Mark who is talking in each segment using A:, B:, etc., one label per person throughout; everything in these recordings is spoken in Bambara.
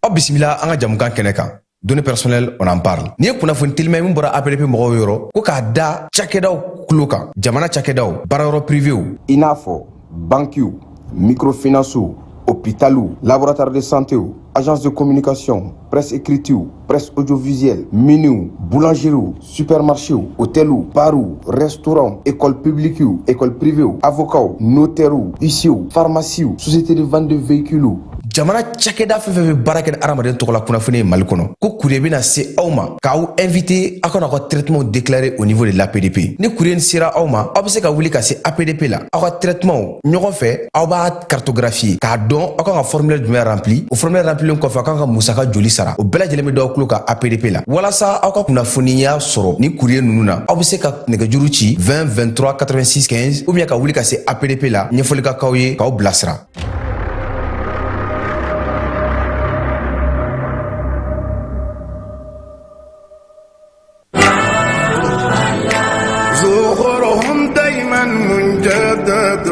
A: Aw bisimila an ka jamukan kɛnɛ kan, Données personnelles, on en parle. Nin ye kunnafoni telima min bɔra APDP mɔgɔw yɔrɔ ko k'a da cakɛdaw tulo kan, jamana cakɛdaw, baarayɔrɔ privéw, i n'a fɔ bankiw, microfinancew, hôpitaliw, laboratoire de santéw, agence de communication, presse écritew, presse audiovisuelle, miniw, boulangeriew, supermarchéw, hôteliw, barw, restaurant, école publiquew, école privéw, avocats, notairew, huissierw, pharmaciew, société de vente de véhicules, jamana cakɛda fɛn fɛn bɛ baara kɛ ni hadamaden tɔgɔ la kunnafoni ye Mali kɔnɔ, ko courrier bɛna se aw ma k'aw invité aw ka n'aw ka traitement déclarer au niveau de l'APDP. Ni courrier sera aw ma, aw bɛ se ka wuli ka se APDP la, aw ka traitement ɲɔgɔn fɛ, aw b'a cartographier k'a dɔn aw kan ka formulaire jumɛn rempli. O formulaire remplilen kɔfɛ, aw kan ka musaka joli sara, o bɛɛ lajɛlen bɛ d'aw tulo kan APDP la. Walasa aw ka kunnafoniya sɔrɔ ni courrier ninnu na, aw bɛ se ka nɛgɛjuru ci 20 23 86 15 ou bien ka wuli ka se APDP la, ɲɛfɔli ka k'aw ye k'aw bilasira.
B: زخرهم دايما مجدد.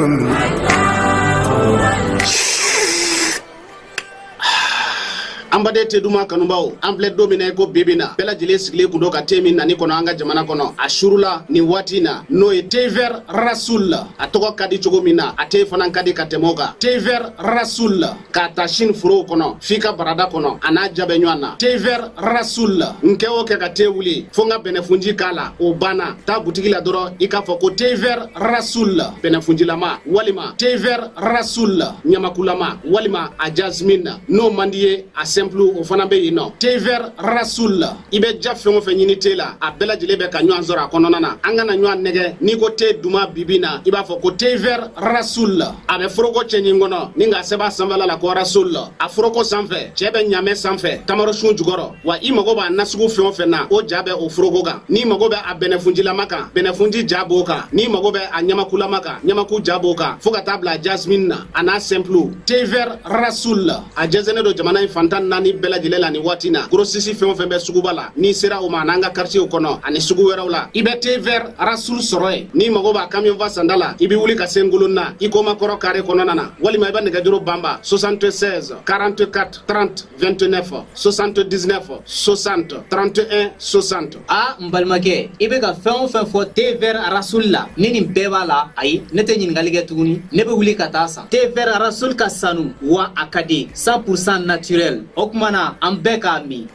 C: An baden te duman kanubaw, an filɛ don min na i ko bibi na, bɛɛ lajɛlen sigilen kun don ka te min nani kɔnɔ an ka jamana kɔnɔ a surula nin waati na, n'o ye thé vert Rasoul. A tɔgɔ ka di cogo min na, a te fana ka di ka tɛmɛ o kan. Thé vert Rasoul, k'a ta Chine forow kɔnɔ f'i ka barada kɔnɔ, a n'a ja bɛ ɲɔgɔn na. Thé vert Rasoul, n kɛ o kɛ ka te wuli fo n ka bɛnɛfunji k'a la, o banna. Taa butigi la dɔrɔn, i k'a fɔ ko thé vert Rasoul bɛnɛfunjilama, walima thé vert Rasoul ɲamakulama, walima a jasmine. N'o man di ye, a simple, o fana bɛ yen nɔ. Thé vert Rasoul, i bɛ ja fɛn o fɛn ɲini te la, a bɛɛ lajɛlen bɛ ka ɲɔgɔn sɔrɔ a kɔnɔna na. An kana ɲɔgɔn nɛgɛ, n'i ko te duman bibi na, i b'a fɔ ko thé vert Rasoul. A bɛ foroko cɛɲi kɔnɔ ni k'a sɛbɛn a sanfɛla la ko Rasoul. A foroko sanfɛ, cɛ bɛ ɲamɛ sanfɛ, tamaro sun jukɔrɔ. Wa i mago b'a nasugu fɛn o fɛn na, o ja bɛ o foroko kan. N'i mago bɛ a bɛnɛfunjilama kan, bɛnɛfunji ja b'o kan. N'i mago bɛ a ɲamakulama kan, ɲamaku ja b'o kan, fo ka taa bila jasmine na, a n'a simple. Thé vert Rasoul, a jɛnsɛnnen don jamana in fan 14 bɛɛ lajɛlen la nin waati na. Grossiste fɛn o fɛn bɛ suguba la, n'i sera o ma, n'an ka quartier kɔnɔ ani sugu wɛrɛw la, i bɛ thé vert Rasoul sɔrɔ yen. N'i mago b'a camion fa sanda la, i bɛ wuli ka se Ngolon na, i koma kɔrɔ carré kɔnɔna na, walima i bɛ nɛgɛjuru banba 76 44 30 29, 79 60 31 60.
D: A n balimakɛ, i bɛ ka fɛn o fɛn fɔ thé vert Rasoul la, ni nin bɛɛ b'a la, ayi, ne tɛ ɲininkali kɛ tuguni, ne bɛ wuli ka taa san. Thé vert Rasoul ka sanu wa a ka di, 100% naturel. O tuma na an bɛɛ k'a min.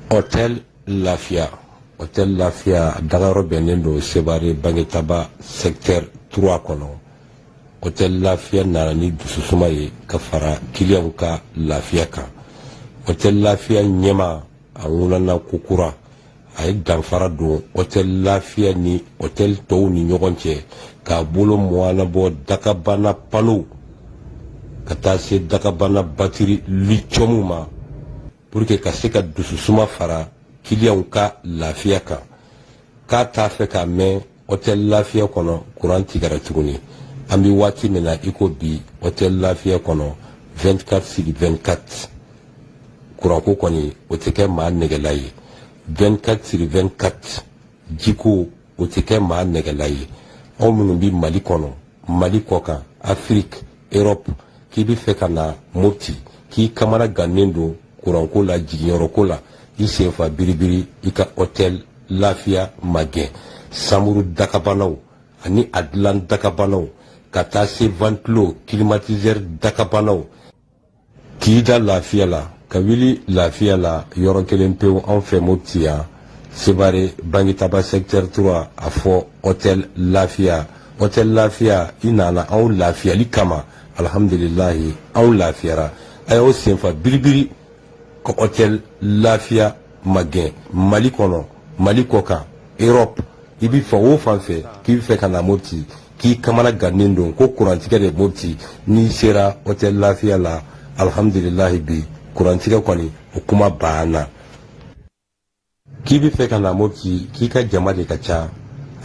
E: Hôtel Lafiya, Hôtel Lafiya dagayɔrɔ bɛnnen don Sebare Bangetaba secteur 3 kɔnɔ. Hôtel Lafiya nana ni dususuma ye ka fara kiliyanw ka lafiya kan. Hôtel Lafiya ɲɛma a ŋunana kokura, a ye danfara don Hôtel Lafiya ni hôtel tɔw ni ɲɔgɔn cɛ, k'a bolo mɔgɔnabɔ dakabana panow ka taa se dakabana batiri lithium ma, pour que ka se ka dususuma fara kiliyanw ka lafiya kan. K'a t'a fɛ k'a mɛn Hôtel Lafiya kɔnɔ kuran tigɛra tuguni. An bɛ waati min na i ko bi, Hôtel Lafiya kɔnɔ 24 sur 24, kuranko kɔni o tɛ kɛ maa nɛgɛla ye. 24 sur 24, jiko o tɛ kɛ maa nɛgɛla ye. Aw minnu bɛ Mali kɔnɔ, Mali kɔkan, Afrique, Europe, k'i bɛ fɛ ka na Mopti, k'i kamana gannen don kuranko la, jiginyɔrɔko la, i sen fa biribiri, i ka Hôtel Lafiya magɛn. Samuru dakabanaw ani a dilan dakabanaw ka taa se ventilo, climatiseur dakabanaw, k'i da lafiya la, ka wuli lafiya la, yɔrɔ kelen pewu anw fɛ Mopti yan, Sebare Bangitaba secteur 3, a fɔ Hôtel Lafiya. Hôtel Lafiya, i nana anw lafiyali kama, alhamdulilahi, anw lafiyara. A y'aw senfa biribiri ka Hôtel Lafiya magɛn. Mali kɔnɔ, Mali kɔkan, Europe, i bɛ fan o fan fɛ k'i bɛ fɛ ka na Mopti, k'i kamana gannen don ko kurantigɛ de Mopti, n'i sera Hôtel Lafiya la, alhamdulilahi, bi kurantigɛ kɔni o kuma banna. K'i bɛ fɛ ka na Mopti, k'i ka jama de ka ca,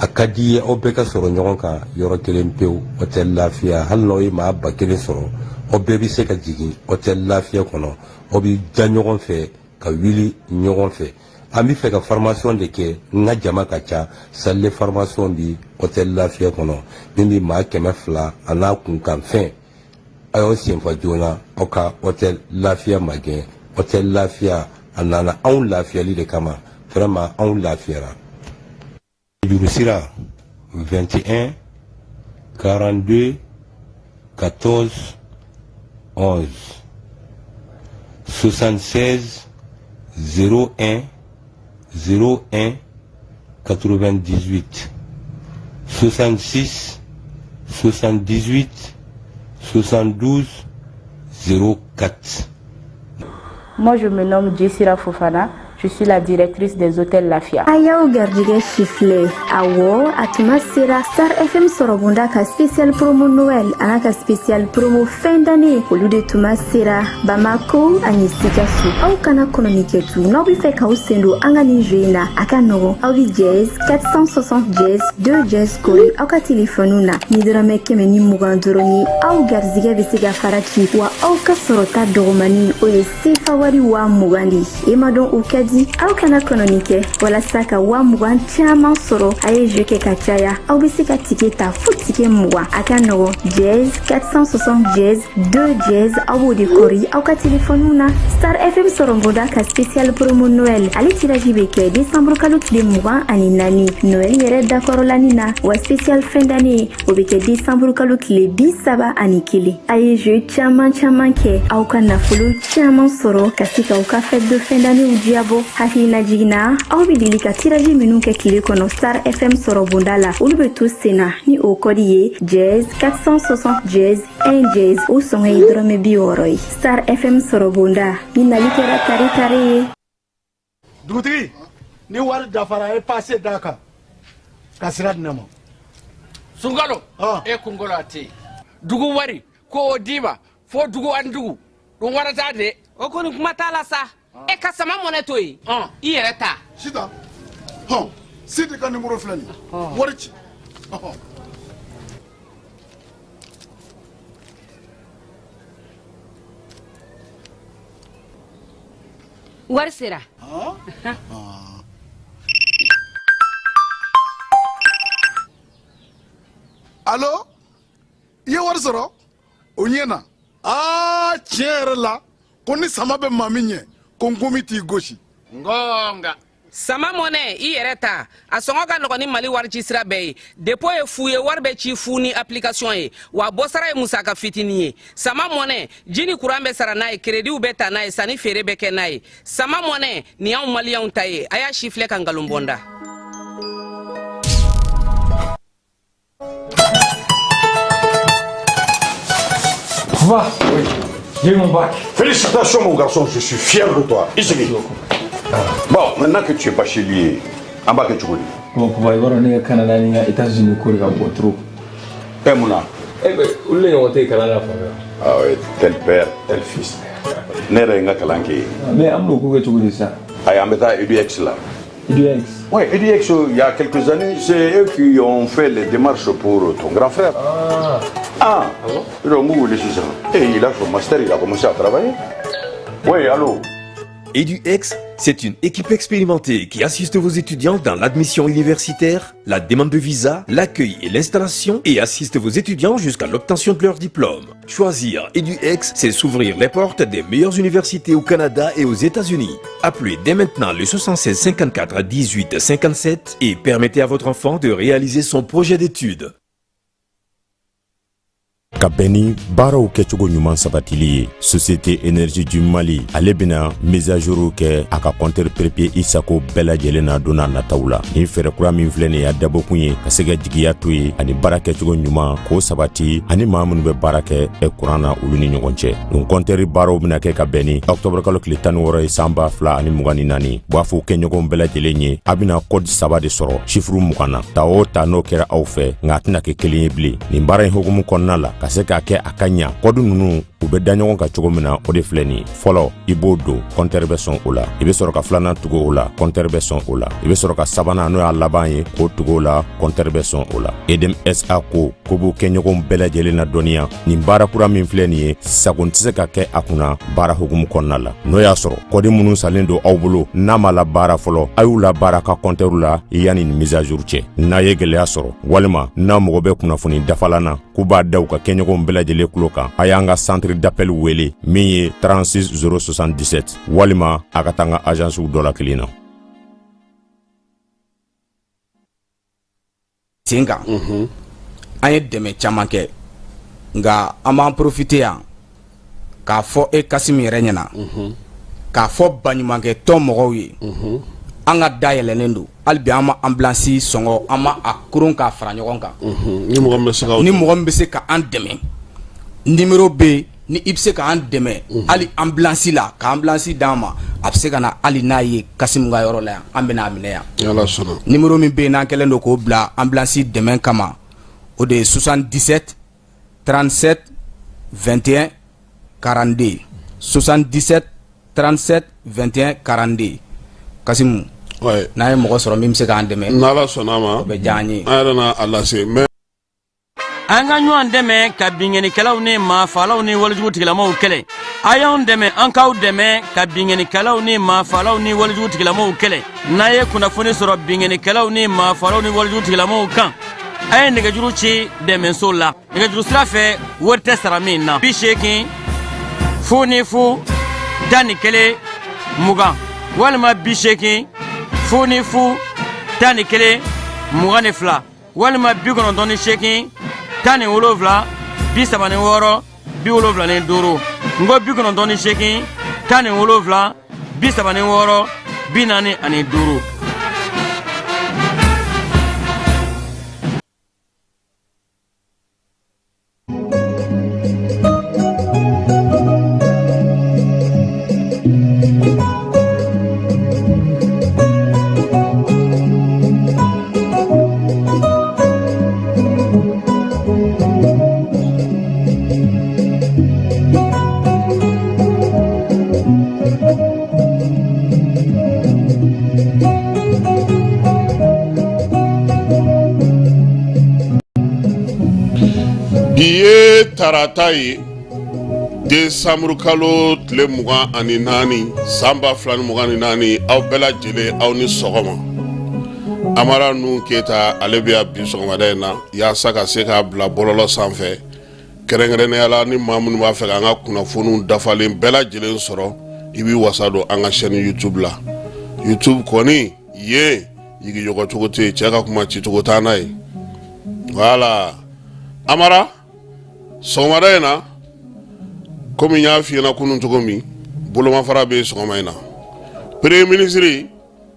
E: a ka di i ye aw bɛɛ ka sɔrɔ ɲɔgɔn kan yɔrɔ kelen pewu, Hôtel Lafiya, hali n'aw ye maa 1000 sɔrɔ, aw bɛɛ bɛ se ka jigin Hôtel Lafiya kɔnɔ, aw bɛ ja ɲɔgɔn fɛ ka wuli ɲɔgɔn fɛ. An bɛ fɛ ka formation de kɛ, n ka jama ka ca. Salle de formation bi hôtel Lafiya kɔnɔ min bɛ maa 200 a n'a kunkanfɛn. A y'aw senfa joona, aw ka hôtel Lafiya magɛn. Hôtel Lafiya, a nana anw lafiyali de kama. Vraiment, anw lafiyara. Juru sira 21 42 14 11, 76 01 01 98, 66 78 72 04.
F: Moi, je me nomme Jessira Fofana. Je suis la directrice des hôtels Lafia.
G: A y'aw garijɛgɛ sifilɛ. Awɔ, a tuma sera Star FM sɔrɔbonda ka spécial promo Noël an'a ka spécial promo fin d'année, olu de tuma sera Bamako ani Sikaso. Aw kana kɔnɔni kɛ tu. N'aw bɛ fɛ k'aw sen don an ka nin jeu in na, a ka nɔgɔn. Aw bɛ dièse 460 dièse 2 dièse kori aw ka telefɔniw na ni dɔrɔmɛ 120 dɔrɔn ye. Aw garijɛgɛ bɛ se ka fara ci wa aw ka sɔrɔta dɔgɔmani, o ye sefa wari 20 000 de ye. E ma dɔn, o ka di. Aw kana kɔnɔni kɛ. Walasa ka 20 000 caman sɔrɔ, a ye jeu kɛ ka caya. Aw bɛ se ka ticket ta fo ticket 20. A ka nɔgɔn, dièse 460 dièse 2 dièse, aw b'o de kɔri aw ka telefɔniw na. Star FM sɔrɔbonda ka spécial promo Noël, ale tirage bɛ kɛ décembre kalo tile 24, Noël yɛrɛ dakɔrɔlani na, wa spécial fin d'année, o bɛ kɛ décembre kalo tile 31. A ye jeu caman caman kɛ, aw ka nafolo caman sɔrɔ ka se k'aw ka fête de fin d'année diyabɔ. Hakilina jiginna, aw bɛ deli ka tirage minnu kɛ tile kɔnɔ Star FM sɔrɔbonda la, olu bɛ to sen na ni o kɔdi ye dièse 460 dièse 1 dièse. O sɔngɔ ye dɔrɔmɛ 60 ye. Star FM sɔrɔbonda ni nali kɛra tare tare ye.
B: Dugutigi, ni wari dafara, e passe d'a kan ka sira di ne ma.
H: Sunkalo, e kunkolo a tɛ yen. Dugu wari ko o d'i ma fo dugu ani dugu ɗum warata de.
I: O kɔni, kuma t'a la sa. E ka Sama Mɔnɛ to yen, i yɛrɛ ta.
B: Sitan hɔn, Sidi ka nimoro filɛ nin ye, wari ci ɔhɔn.
I: Wari sera.
B: Ah. Alo, i ye wari sɔrɔ, o ɲɛ na. Aa, tiɲɛ yɛrɛ la, ko ni sama bɛ maa min ɲɛ, ko nkomi t'i gosi.
H: Ngonga.
I: Sama Mɔnɛ, i yɛrɛ ta, a sɔngɔ ka nɔgɔn ni Mali wari ci sira bɛɛ ye. Dépôt ye fu ye, wari bɛ ci fu ni application ye, wa bɔsara ye musaka fitinin ye. Sama Mɔnɛ, ji ni kuran bɛ sara n'a ye, créditw bɛ ta n'a ye, sanni feere bɛ kɛ n'a ye. Sama Mɔnɛ nin y'anw maliyɛnw ta ye. A y'a si filɛ ka nkalon bɔnda.
J: Va. Oui. J'ai eu mon bac.
K: Félicitations, mon garçon, je suis fier de toi. Ici. Bon, maintenant que tu es bachelier, an b'a kɛ cogo di?
J: Bon, papa, i b'a dɔn ne ka Canada ni n ka États-Unis ko de ka bon trop.
K: Eh, mun na?
J: Eh ben, olu de ɲɔgɔn tɛ yen kalan na fan fɛ.
K: Ah ouais, tel père, tel fils. Ne yɛrɛ ye n ka kalan kɛ yen.
J: Mais an bɛn'o ko kɛ cogo di sisan?
K: Ayi, an bɛ taa EDUX la.
J: EDUX?
K: Oui, EDUX, il y a quelques années, c'est eux qui ont fait les démarches pour ton grand frère.
J: Ah.
K: Ah, donc, mun wele sisan? Et il a son master, il a commencé à travailler. Oui, allô?
L: EduX, c'est une équipe expérimentée qui assiste vos étudiants dans l'admission universitaire, la demande de visa, l'accueil et l'installation et assiste vos étudiants jusqu'à l'obtention de leur diplôme. Choisir EduX, c'est s'ouvrir les portes des meilleures universités au Canada et aux États-Unis. Appelez dès maintenant le 76 54 18 57 et permettez à votre enfant de réaliser son projet d'études.
M: Ka bɛn ni baaraw kɛcogo ɲuman sabatili ye, Société Énergie du Mali, ale bena mise à jour kɛ a ka compteur prépayé i sago bɛɛ lajɛlen na don n'a nataw la. Nin fɛɛrɛ kura min filɛ nin ye, a dabɔkun ye ka se ka jigiya to ye ani baara kɛcogo ɲuman k'o sabati ani maa minnu bɛ baara kɛ kuran na, olu ni ɲɔgɔn cɛ. Nin compteur baaraw bena kɛ ka bɛn ni ɔktɔbr kalo tile 16 ye, san 2024. B'a fɔ kɛɲɔgɔn bɛɛ lajɛlen ye, a bena code saba de sɔrɔ chiffre 20 na. Ta o ta, n'o kɛra aw fɛ, nka a tɛna kɛ kelen ye bilen. Nin baara in hukumu kɔnɔna la, ka se k'a kɛ a ka ɲa, code ninnu U bɛ da ɲɔgɔn kan cogo min na, o de filɛ nin ye. Fɔlɔ, i b'o don, kɔntɛri bɛ sɔn o la. I bɛ sɔrɔ ka filanan tugu o la, kɔntɛri bɛ sɔn o la. I bɛ sɔrɔ ka sabanan, n'o y'a laban ye, k'o tugu o la, kɔntɛri bɛ sɔn o la. Edem SA ko k'u b'u kɛɲɔgɔnw bɛɛ lajɛlen ladɔnniya nin baara kura min filɛ nin ye, sagon tɛ se ka kɛ a kunna baara hukumu kɔnɔna la. N'o y'a sɔrɔ kɔdi minnu salen don aw bolo n'a ma labaara fɔlɔ, a y'u labaara ka kɔntɛriw la yanni nin mise à jour cɛ. N'a ye gɛlɛya sɔrɔ walima n'a mago bɛ kunnafoni dafalan na, k'u b'a da u ka kɛɲɔgɔnw bɛɛ lajɛlen tulo kan, a y'an ka centre d'appel wele min ye 36 077, walima a ka taa an ka agencew dɔ la kelen na.
N: Sen kan an ye dɛmɛ caman kɛ, nka an b'an profiter yan k'a fɔ e Kassim yɛrɛ ɲɛna, k'a fɔ baɲumankɛ tɔn mɔgɔw ye, an ka da yɛlɛnnen don hali bi. An ma ambulance sɔngɔ, an ma a koron k'a fara ɲɔgɔn kan.
B: Ni mɔgɔ min bɛ se ka
N: Ni mɔgɔ min bɛ se ka an dɛmɛ, numéro bɛ yen. Ni i bɛ se k'an dɛmɛ hali ambulance la, ka ambulance d'an ma, a bɛ se ka na hali n'a ye Kassim ka yɔrɔ la yan, an bɛna a minɛ yan.
B: Ni Ala sɔnna.
N: Numéro min bɛ yen n'an kɛlen don k'o bila ambulance dɛmɛ kama, o de ye 77 37 21 42, 77 37 21 42. Kassim, n'an ye mɔgɔ sɔrɔ min bɛ se k'an dɛmɛ,
B: N'Ala sɔnna a ma,
N: o bɛ diya an ye.
B: An yɛrɛ na a lase mais
O: An ka ɲɔgɔn dɛmɛ ka binkannikɛlaw ni maafaalaw ni walejugu tigilamaw kɛlɛ. A y'anw dɛmɛ, an k'aw dɛmɛ ka binkannikɛlaw ni maafaalaw ni walejugu tigilamaw kɛlɛ. N'a ye kunnafoni sɔrɔ binkannikɛlaw ni maafaalaw ni walejugu tigilamaw kan, a ye nɛgɛjuru ci dɛmɛso la nɛgɛjuru sira fɛ, wari tɛ sara min na: 80 0 0 11 20, walima 80 0 0 11 22, walima 98 17 36 75. N ko 98 17 36 45.
B: Bi ye tarata ye, desanburukalo tile 24, san 2024. Aw bɛɛ lajɛlen, aw ni sɔgɔma. Amara Nuhu Keyita, ale bɛ yan bi sɔgɔmada in na yaasa ka se k'a bila bɔlɔlɔ sanfɛ, kɛrɛnkɛrɛnnenya la ni maa minnu b'a fɛ k'an ka kunnafoniw dafalen bɛɛ lajɛlen sɔrɔ, i b'i wasa don an ka chaîne YouTube la. YouTube kɔni yen, yigiyɔgɔcogo tɛ yen, cɛ ka kuma cicogo t'an na ye. Voilà, Amara, sɔgɔmada in na, komi n y'a f'i ɲɛna kunun cogo min, bolomafara bɛ yen sɔgɔma in na. Premier ministre,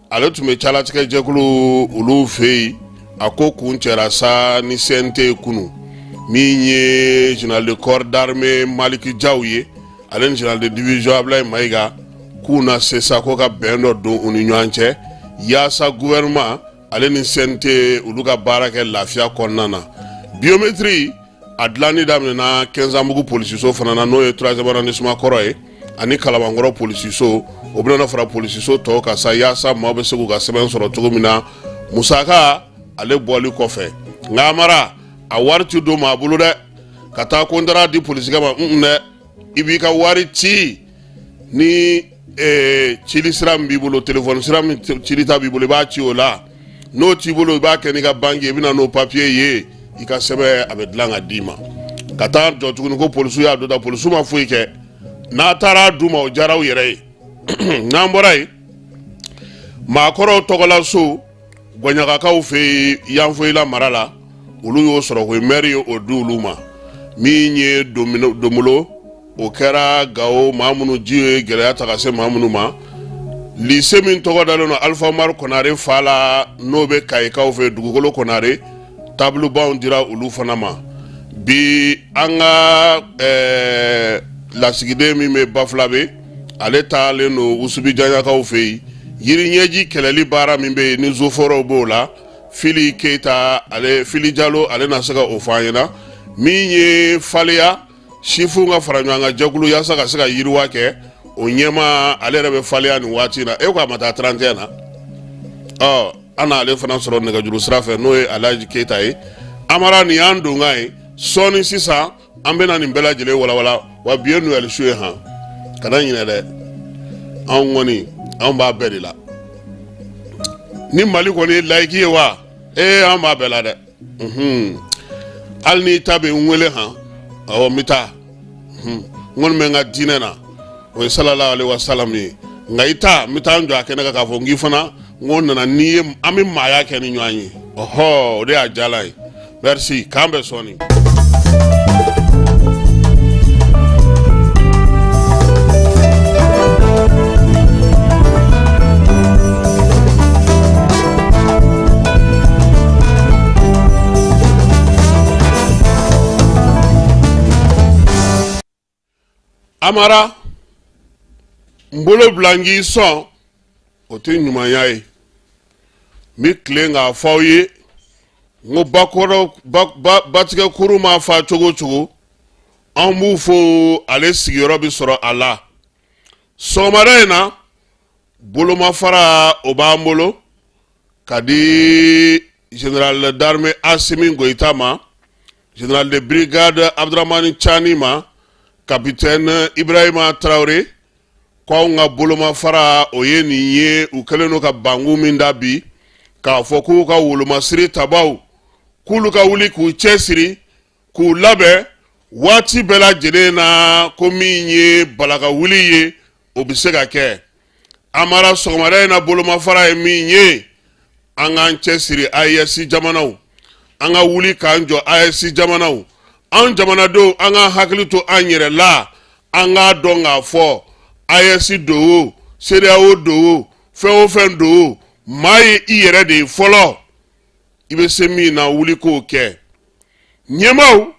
B: ale tun bɛ calatigɛ jɛkulu olu fɛ yen. A ko kun cɛra sa ni CNT ye kunun. Min ye général de corps d'armée Maliki Jaw ye, ale ni général de division Ablaye Mayiga, k'u na se sa ko ka bɛn dɔ don u ni ɲɔgɔn cɛ yaasa gouvernement ale ni CNT olu ka baara kɛ lafiya kɔnɔna na. Biométrie a dilanni daminɛna Kɛnzanbugu polisiso fana na, n'o ye troisième arrondissement kɔrɔ ye, ani Kalabankɔrɔ polisiso. O bɛna fara polisiso tɔw kan sa yaasa maaw bɛ se k'u ka sɛbɛn sɔrɔ cogo min na musaka ale bɔli kɔfɛ. Nka Amara, a wari ti don maa bolo dɛ, ka taa ko n taara di polisikɛ ma un dɛ. I b'i ka wari ci ni cili sira min b'i bolo, telefɔni sira min cili ta b'i bolo, i b'a ci o la. N'o t'i bolo, i b'a kɛ n'i ka banque ye, i bɛ na n'o papiye ye, i ka sɛbɛn a bɛ dilan ka d'i ma. Ka taa jɔ tuguni ko polisiw y'a dɔ ta, polisiw ma foyi kɛ. N'a taara d'u ma, o diyara u yɛrɛ ye. N'an bɔra yen, maakɔrɔw tɔgɔla so Gɔɲagakaw fɛ yen, Yanfoyila mara la, olu y'o sɔrɔ koyi, mɛri ye o di olu ma. Min ye donbolo, o kɛra Gawo, maa minnu ji ye gɛlɛya ta ka se maa minnu ma, lycée min tɔgɔ dalen don Alifa Umaru Konare fa la, n'o bɛ Kayikaw fɛ, dugukolo Konare, tableau dira olu fana ma bi. An ka lasigiden min bɛ Bafulabe, ale taalen don Usubi Jaɲakaw fɛ yen, yiri ɲɛji kɛlɛli baara min bɛ yen ni zoforow b'o la. Fili Keyita, ale Fili Jalo, ale na se ka o fɔ an ɲɛna. Min ye faleya sifinw ka fara ɲɔgɔn kan jɛkulu yaasa ka se ka yiriwa kɛ o ɲɛmaa ale yɛrɛ bɛ faleya nin waati in na e ko a ma taa 31 na ɔ an n'ale fana sɔrɔ nɛgɛjuru sira fɛ n'o ye Alhaji Keyita ye Amara nin y'an donkan ye sɔɔni sisan an bɛna nin bɛɛ lajɛlen walawala wa bi ye Noël su ye han kana ɲinɛ dɛ anw kɔni anw b'a bɛɛ de la ni Mali kɔni ye layiki ye wa ee an b'a bɛɛ la dɛ hali n'i ta bɛ n wele han awɔ n bɛ taa n kɔni bɛ n ka diinɛ na o ye sallallahu alaihi wasallam ye nka i ta n bɛ taa n jɔ a kɛnɛ kan k'a fɔ n k'i fana n ko nana n'i ye an bɛ maaya kɛ ni ɲɔgɔn ye ɔhɔ o de y'a jalan ye merci k'an bɛn sɔɔni. Amara n bolo bila n k'i sɔn o tɛ ɲumanya ye n bɛ tilen k'a fɔ aw ye n ko bakɔrɔ batigɛ kuru ma fa cogo o cogo anw b'u fo ale sigiyɔrɔ bɛ sɔrɔ a la sɔgɔmada in na bolomafara o b'an bolo ka di général d'armée Asimi Goyita ma général de brigade Abdramani Tchani ma capitaine Ibrahima Traoré ko anw ka bolomafara o ye nin ye u kɛlen don ka bangu min da bi k'a fɔ k'u ka wolomasiri tabaw k'olu ka wuli k'u cɛsiri k'u labɛn waati bɛɛ lajɛlen na ko min ye balaka wuli ye o bɛ se ka kɛ Amara sɔgɔmada in na bolomafara ye min ye an k'an cɛsiri AES jamanaw an ka wuli k'an jɔ AES jamanaw an jamanadenw an k'an hakili to an yɛrɛ la an k'a dɔn k'a fɔ AES don o CEDEAO don o fɛn o fɛn don o maa ye i yɛrɛ de ye fɔlɔ i bɛ se min na wuli k'o kɛ ɲɛmaaw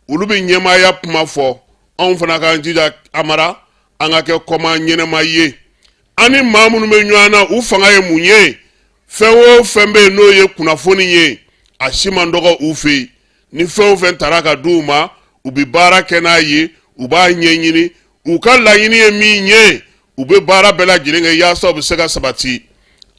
B: olu bɛ ɲɛmaaya kuma fɔ anw fana k'an jija Amara an ka kɛ kɔma ɲɛnama ye an ni maa minnu bɛ ɲɔgɔn na u fanga ye mun ye fɛn o fɛn bɛ yen n'o ye kunnafoni ye a si man dɔgɔ u fɛ yen ni fɛn o fɛn tara ka di u ma u bɛ baara kɛ n'a ye u b'a ɲɛɲini u ka laɲini ye min ye u bɛ baara bɛɛ lajɛlen kɛ yaasa u bɛ se ka sabati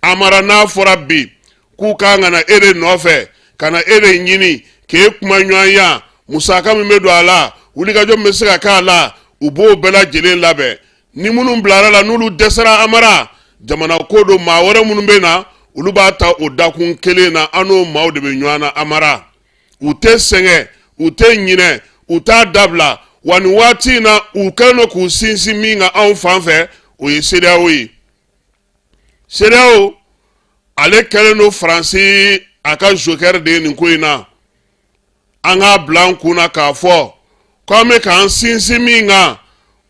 B: Amara n'a fɔra bi k'u kan ka na e de nɔfɛ ka na e de ɲini k'e kuma ɲɔgɔnya musaka min bɛ don a la wulikajɔ min bɛ se ka k'a la u b'o bɛɛ lajɛlen labɛn ni minnu bilara la n'olu dɛsɛra Amara jamana ko don maa wɛrɛ minnu bɛ na olu b'a ta o dakun kelen na an n'o maaw de bɛ ɲɔgɔn na Amara u tɛ sɛgɛn u tɛ ɲinɛ u t'a dabila wa nin waati in na u kɛlen don k'u sinsin min kan anw fan fɛ o ye CEDEAO ye CEDEAO ale kɛlen don Faransi a ka joker de ye nin ko in na an k'a bila an kun na k'a fɔ k'an bɛ k'an sinsin min kan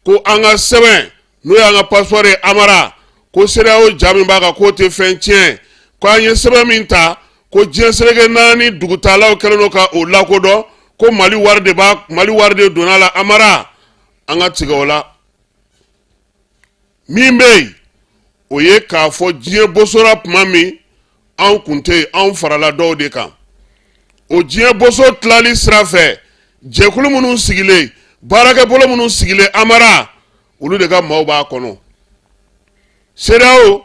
B: ko an ka sɛbɛn n'o y'an ka passeport ye Amara ko CEDEAO ja min b'a kan k'o tɛ fɛn tiɲɛ ko an ye sɛbɛn min ta ko diɲɛ seleke naani dugutalaw kɛlen don ka o lakodɔn ko Mali wari de b'a Mali wari de donna a la Amara an ka tigɛ o la min bɛ yen o ye k'a fɔ diɲɛ bosora tuma min anw kun tɛ yen anw farala dɔw de kan o diɲɛ boso tilali sira fɛ jɛkulu minnu sigilen baarakɛbolo minnu sigilen Amara olu de ka maaw b'a kɔnɔ CEDEAO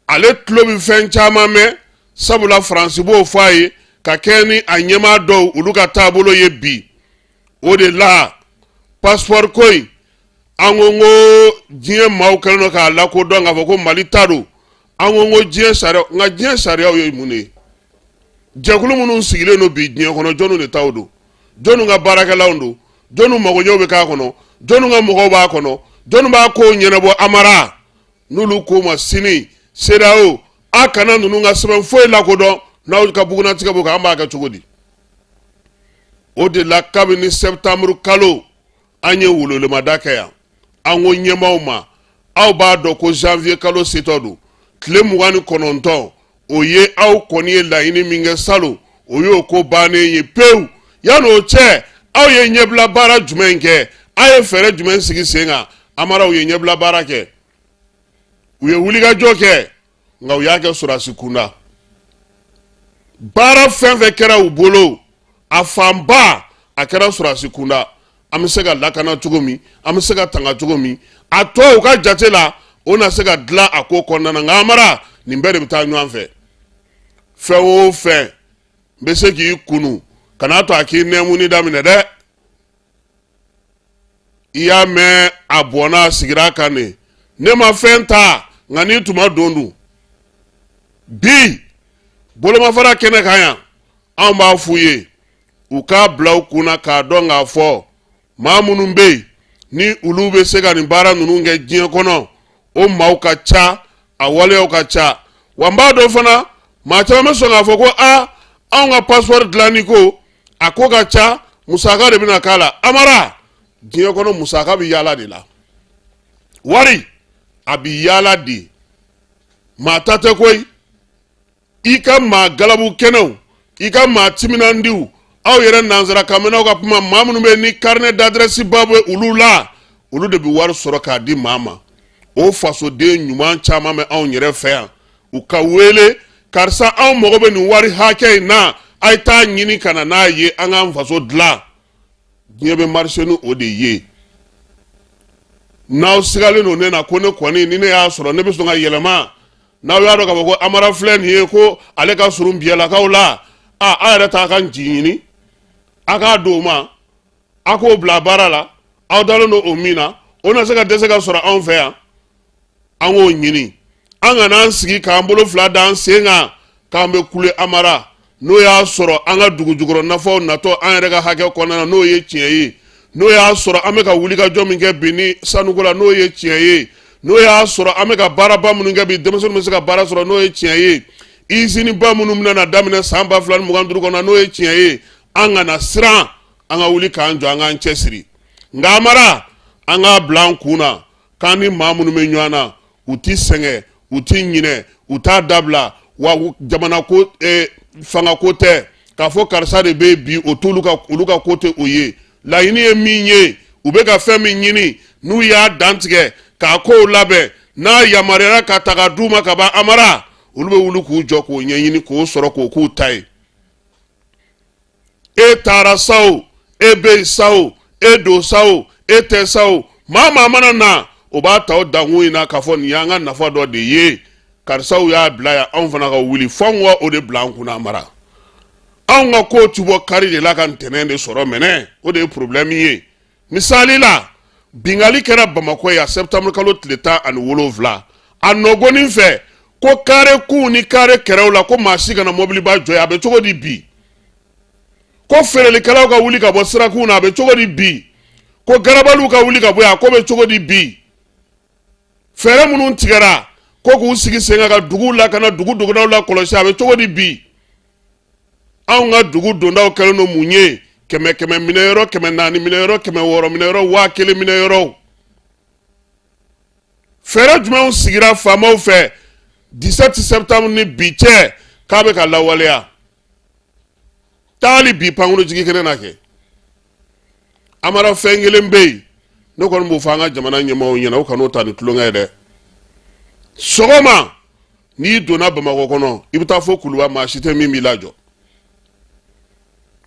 B: ale tulo bɛ fɛn caman mɛn sabula Faransi b'o fɔ a ye ka kɛɲɛ ni a ɲɛmaa dɔw olu ka taabolo ye bi o de la passeport ko in an ko n ko diɲɛ maaw kɛlen don k'a lakodɔn k'a fɔ ko Mali ta don an ko n ko diɲɛ sariya nka diɲɛ sariyaw ye mun de ye jɛkulu minnu sigilen don bi diɲɛ kɔnɔ jɔnniw de taw don jɔnniw ka baarakɛlaw don jɔnniw magoɲɛw bɛ k'a kɔnɔ jɔnniw ka mɔgɔw b'a kɔnɔ jɔnniw b'a kow ɲɛnabɔ Amara n'olu k'o ma sini CEDEAO a kana ninnu ka sɛbɛn foyi lakodɔn n'aw ka bugunnatigɛ b'o kan an b'a kɛ cogo di o de la kabini septembre kalo an ye welewelemada kɛ yan an ko ɲɛmaaw ma aw b'a dɔn ko janvier kalo setɔ don tile 29 o ye aw kɔni ye laɲini min kɛ salon o y'o ko bannen ye pewu yan'o cɛ aw ye ɲɛbila baara jumɛn kɛ aw ye fɛɛrɛ jumɛn sigi sen kan Amara u ye ɲɛbila baara kɛ u ye wulikajɔ kɛ nka u y'a kɛ sɔrɔdasi kunda baara fɛn fɛn kɛra u bolo a fanba a kɛra sɔrɔdasi kunda An bɛ se ka lakana cogo min, an bɛ se ka tanga cogo min, a tɔ u ka jate la, o na se ka dilan a ko kɔnɔna na. Nka Amara, nin bɛɛ de bɛ taa ɲɔgɔn fɛ. Fɛn o fɛn bɛ se k'i kunu, kan'a to a k'i nɛɛmuni daminɛ dɛ. I y'a mɛn, a bɔnna a sigira a kan de. Ne ma fɛn ta, nka n'i tun ma don dun bi bolomafara kɛnɛ kan yan, anw b'a f'u ye u k'a bila u kunna k'a dɔn k'a fɔ maa minnu bɛ yen ni olu bɛ se ka nin baara ninnu kɛ diɲɛ kɔnɔ, o maaw ka ca, a waleyaw ka ca. Wa n b'a dɔn fana, maa caman bɛ sɔn k'a fɔ ko aa, anw ka passeport dilanni ko, a ko ka ca, musaka de bɛna k'a la. Amara, diɲɛ kɔnɔ musaka bɛ yaala de la, wari a bɛ yaala de, maa ta tɛ koyi. I ka maa galabu kɛnɛw, i ka maa timinandiw, aw yɛrɛ nansara kanmɛnnaw ka kuma, maa minnu bɛ ni carnet d'adresse ba bɛ olu la, olu de bɛ wari sɔrɔ k'a di maa ma. O fasoden ɲuman caman bɛ anw yɛrɛ fɛ yan. U ka wele, karisa, anw mago bɛ nin wari hakɛ in na, a ye taa ɲini ka na n'a ye, an k'an faso dilan. Diɲɛ bɛ marché ni o de ye. N'aw sigalen don ne na ko ne kɔni, ni ne y'a sɔrɔ ne bɛ sɔn ka yɛlɛma, n'aw y'a dɔn k'a fɔ ko Amara filɛ nin ye, ko ale ka surun biyɛlakaw la, a aw yɛrɛ t'a ka nci ɲini, a k'a d'o ma, a k'o bila baara la. Aw dalen don o min na, o na se ka dɛsɛ ka sɔrɔ anw fɛ yan, an k'o ɲini. An kana an sigi k'an bolo fila d'an sen kan k'an bɛ kule. Amara, n'o y'a sɔrɔ an ka dugu jukɔrɔ nafaw natɔ an yɛrɛ ka hakɛ kɔnɔna na, n'o ye tiɲɛ ye, n'o y'a sɔrɔ an bɛ ka wulikajɔ min kɛ bi ni sanuko la, n'o ye tiɲɛ ye, n'o y'a sɔrɔ an bɛ ka baaraba minnu kɛ bi, denmisɛnninw bɛ se ka baara sɔrɔ, n'o ye tiɲɛ ye, iziniba minnu bɛna na daminɛ san 2025 kɔnɔ, n'o ye tiɲɛ ye, an kana siran, an ka wuli k'an jɔ, an k'an cɛsiri. Nka Amara, an k'a bila an kun na k'an ni maa minnu bɛ ɲɔgɔn na, u ti sɛgɛn, u ti ɲinɛ, u t'a dabila. Wa jamana ko, fanga ko tɛ k'a fɔ karisa de bɛ bi, o t'olu ka, olu ka ko tɛ o ye. Laɲini ye min ye, u bɛ ka fɛn min ɲini, n'u y'a dantigɛ k'a kow labɛn, n'a yamaruyara ka ta ka d'u ma ka ban, Amara, olu bɛ wuli k'u jɔ k'o ɲɛɲini k'o sɔrɔ k'o k'u ta ye. E taara sa o, e bɛ yen sa o, e don sa o, e tɛ sa o, maa maa mana na, o b'a ta o dankun in na k'a fɔ nin y'an ka nafa dɔ de ye, karisaw y'a bila yan, anw fana ka wuli fo anw ka o de bila an kunna. Mara, anw ka kow ti bɔ kari de la ka ntɛnɛn de sɔrɔ mɛnɛ, o de ye problème ye. Misali la, binkanni kɛra Bamakɔ yan septembre kalo tile 17, a nɔgɔnin fɛ ko kare kunw ni kare kɛrɛw la, ko maa si kana mɔbiliba jɔ yen. A bɛ cogo di bi? Ko feerelikɛlaw ka wuli ka bɔ sirakun na, a bɛ cogo di bi? Ko garabaliw ka wuli ka bɔ yen, a ko bɛ cogo di bi? Fɛɛrɛ minnu tigɛra ko k'u sigi sen kan ka duguw lakana, dugu dondaw lakɔlɔsi, a bɛ cogo di bi? Anw ka dugu dondaw kɛlen don mun ye? Kɛmɛ kɛmɛ minɛyɔrɔ, 400 minɛyɔrɔ, 600 minɛyɔrɔ, 1000 minɛyɔrɔw. Fɛɛrɛ jumɛnw sigira faamaw fɛ 17 septembre ni bi cɛ k'a bɛ ka lawaleya? Taali bi pankurujigi kɛnɛ na kɛ. Amara, fɛn kelen bɛ yen, ne kɔni b'o fɔ an ka jamana ɲɛmaaw ɲɛna, u kan'o ta ni tulonkɛ ye dɛ. Sɔgɔma n'i donna Bamakɔ kɔnɔ, i bɛ taa fo Kuluba, maa si tɛ min b'i lajɔ.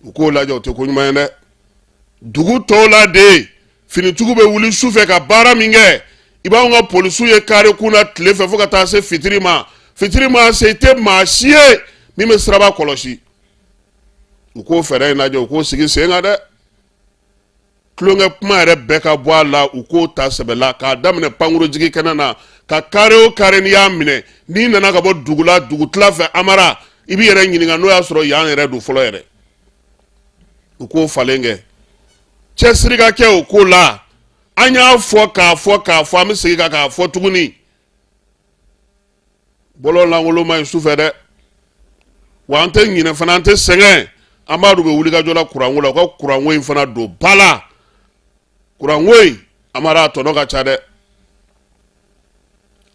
B: U k'o lajɛ, o tɛ ko ɲuman ye dɛ. Dugu tɔw la de, finitigiw bɛ wuli su fɛ ka baara min kɛ, i b'anw ka polisiw ye kare kun na tile fɛ fo ka taa se fitiri ma. Fitiri ma se, i tɛ maa si ye min bɛ siraba kɔlɔsi. U k'o fɛɛrɛ in lajɛ, u k'o sigi sen kan dɛ. Tulonkɛ kuma yɛrɛ bɛɛ ka bɔ a la, u k'o ta sɛbɛ la k'a daminɛ pankurujigi kɛnɛ na ka kare o kare n'i y'a minɛ, n'i nana ka bɔ dugu la dugutila fɛ, Amara, i b'i yɛrɛ ɲininka n'o y'a sɔrɔ yan yɛrɛ don fɔlɔ yɛrɛ. U k'o falen kɛ, cɛsiri ka kɛ o ko la. An y'a fɔ k'a fɔ k'a fɔ, an bɛ segin k'a fɔ tuguni, bɔlɔn lankolon man ɲi sufɛ dɛ. Wa an tɛ ɲinɛ fana, an tɛ sɛgɛn, an b'a dɔn u bɛ wulikajɔ la kuranko la, u ka kuranko in fana don ba la. Kuranko in, Amara, a tɔnɔ ka ca dɛ,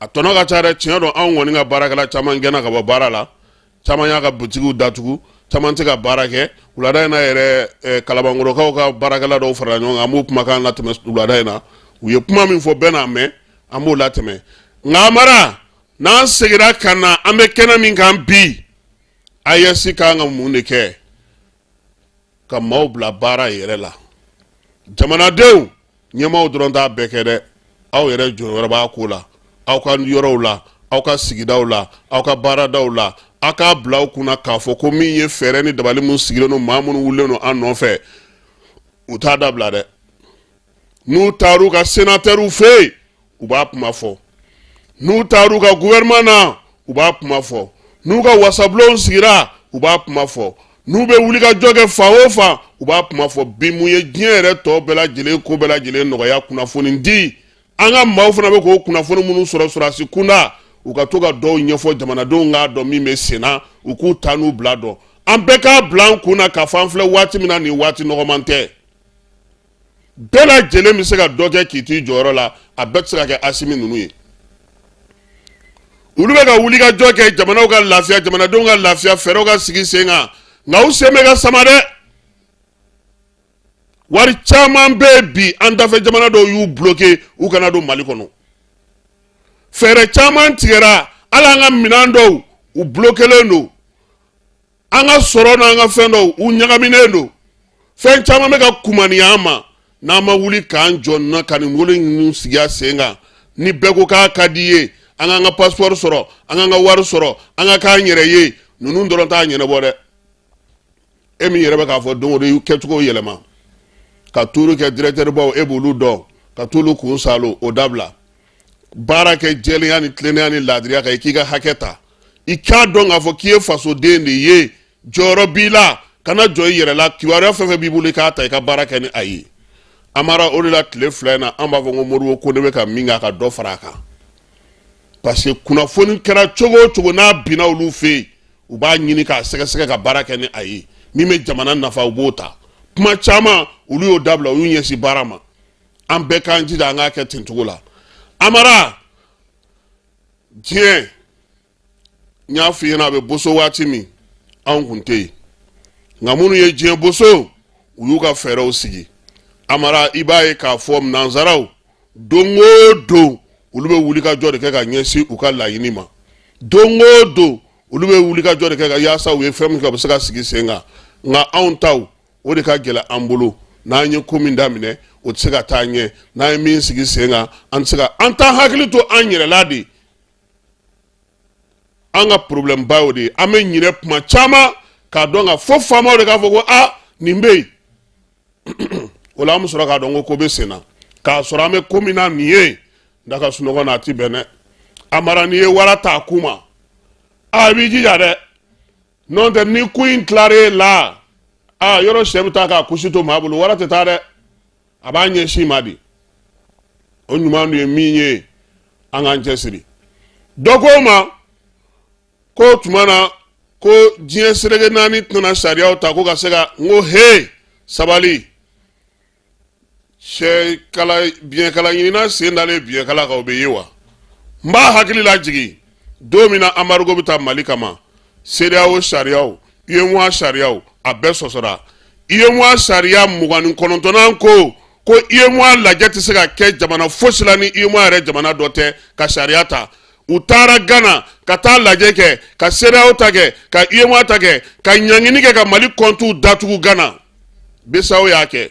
B: a tɔnɔ ka ca dɛ. Tiɲɛ don, anw kɔni ka baarakɛla caman gɛnna ka bɔ baara la, caman y'a ka butigiw datugu, caman tɛ ka baara kɛ. Wulada in na yɛrɛ, Kalabankɔrɔkaw ka baarakɛla dɔw farala ɲɔgɔn kan, an b'o kumakan latɛmɛ wulada in na. U ye kuma min fɔ, bɛɛ n'a mɛn, an b'o latɛmɛ. Nka Amara, n'an seginna ka na, an bɛ kɛnɛ min kan bi, AES kan ka mun de kɛ ka maaw bila baara yɛrɛ la? Jamanadenw, ɲɛmaaw dɔrɔn t'a bɛɛ kɛ dɛ, aw yɛrɛ jɔyɔrɔ b'a ko la, aw ka yɔrɔw la, aw ka sigidaw la, aw ka baaradaw la. A k'a bila aw kunna k'a fɔ ko min ye fɛɛrɛ ni dabali min sigilen don, maa minnu wulilen don an nɔfɛ, u t'a dabila dɛ. N'u taar'u ka senatɛriw fɛ yen, u b'a kuma fɔ. N'u taar'u ka gouvernement na, u b'a kuma fɔ. N'u ka wasabulonw sigira, u b'a kuma fɔ. N'u bɛ wulikajɔ kɛ fan o fan, u b'a kuma fɔ. Bi mun ye diɲɛ yɛrɛ tɔ bɛɛ lajɛlen ko bɛɛ lajɛlen nɔgɔya? Kunnafoni di. An ka maaw fana bɛ k'o kunnafoni minnu sɔrɔ sɔrɔdasi kunda, u ka to ka dɔw ɲɛfɔ jamanadenw k'a dɔn min bɛ senna, u k'u ta n'u bila dɔn. An bɛɛ k'a bila an kun na k'a fɔ an filɛ waati min na, nin waati nɔgɔman tɛ. Bɛɛ lajɛlen bɛ se ka dɔ kɛ k'i t'i jɔyɔrɔ la, a bɛɛ tɛ se ka kɛ Asimi ninnu ye. Olu bɛ ka wulikajɔ kɛ jamanaw ka lafiya, jamanadenw ka lafiya, fɛɛrɛw ka sigi sen kan, nka u sen bɛ ka sama dɛ. Wari caman bɛ yen bi, an dafɛ jamana dɔw y'u bloqué, u kana don Mali kɔnɔ. Fɛɛrɛ caman tigɛra, hali an ka minɛn dɔw, u bloquélen don. An ka sɔrɔ n'an ka fɛn dɔw, u ɲagaminen don. Fɛn caman bɛ ka kumaniya an ma. N'an ma wuli k'an jɔ na ka nin wolo ninnu sigi sen kan, ni bɛɛ ko k'a ka di ye, an k'an ka passeport sɔrɔ, an k'an ka wari sɔrɔ, an ka k'an yɛrɛ ye, ninnu dɔrɔn t'a ɲɛnabɔ dɛ. E min yɛrɛ bɛ k'a fɔ don o don, i kɛcogo yɛlɛma ka tuuru kɛ directeur baw, e b'olu dɔn ka t'olu kun salo, o dabila. Baara kɛ jɛlenya ni tilennenya ni laadiriya kan, i k'i ka hakɛ ta. I k'a dɔn k'a fɔ k'i ye fasoden de ye, jɔyɔrɔ b'i la, kana jɔ i yɛrɛ la. Kibaruya fɛn fɛn b'i bolo, i k'a ta, i ka baara kɛ ni a ye. Amara, o de la tile 2 in na, an b'a fɔ ko Modibo Kone bɛ ka min kɛ, a ka dɔ fara a kan, parce que kunnafoni kɛra cogo o cogo, n'a binna olu fɛ yen, u b'a ɲini k'a sɛgɛsɛgɛ ka baara kɛ ni a ye. Min bɛ jamana nafa, u b'o ta. Kuma caman, olu y'o dabila, u y'u ɲɛsin baara ma. An bɛɛ k'an jija, an k'a kɛ ten cogo la. Amara, diɲɛ, n y'a f'i ɲɛna, a bɛ boso waati min, anw kun tɛ yen, nka minnu ye diɲɛ boso, u y'u ka fɛɛrɛw sigi. Amara, i b'a ye k'a fɔ nansaraw, don o don, olu bɛ wulikajɔ de kɛ ka ɲɛsin u ka laɲini ma. Don o don, olu bɛ wulikajɔ de kɛ ka yaasa u ye fɛn min kɛ, u bɛ se ka sigi sen kan. Nka anw taw, o de ka gɛlɛn an bolo. N'an ye ko min daminɛ, o tɛ se ka taa ɲɛ. N'an ye min sigi sen kan, an tɛ se ka an t'an hakili to an yɛrɛ la de. An ka problème ba y'o de ye. An bɛ ɲinɛ kuma caman k'a dɔn ka fɔ faamaw de k'a fɔ ko aa, nin bɛ yen. O la, an bɛ sɔrɔ k'a dɔn ko ko bɛ sen na, k'a sɔrɔ an bɛ ko min na nin ye, da ka sunɔgɔ na, a ti bɛn dɛ. Amara, n'i ye wara ta a kun ma, a i b'i jija dɛ, n'o tɛ ni ko in tilara e la, aa, yɔrɔ sɛ bɛ taa k'a kusi to maa bolo, wara tɛ taa dɛ, a b'a ɲɛsin ma de. O ɲuman dun ye min ye, an k'an cɛsiri. Dɔ ko ma ko tuma na ko diɲɛ seleke naani tɛna sariyaw ta ko ka se ka n ko he, sabali. Sɛ kala biɲɛkala ɲinina sen dalen biɲɛkala kan, o bɛ ye wa? N b'a hakili lajigin don min na embargo bɛ taa Mali kama, CEDEAO sariyaw, UEMOA sariyaw, a bɛɛ sɔsɔra. UEMOA sariya 29nan ko ko UEMOA lajɛ tɛ se ka kɛ jamana fosi la ni UEMOA yɛrɛ jamana dɔ tɛ ka sariya ta. U taara Gana ka taa lajɛ kɛ, ka CEDEAO ta kɛ, ka UEMOA ta kɛ, ka ɲangini kɛ ka Mali kɔntiw datugu Gana. BCEAO y'a kɛ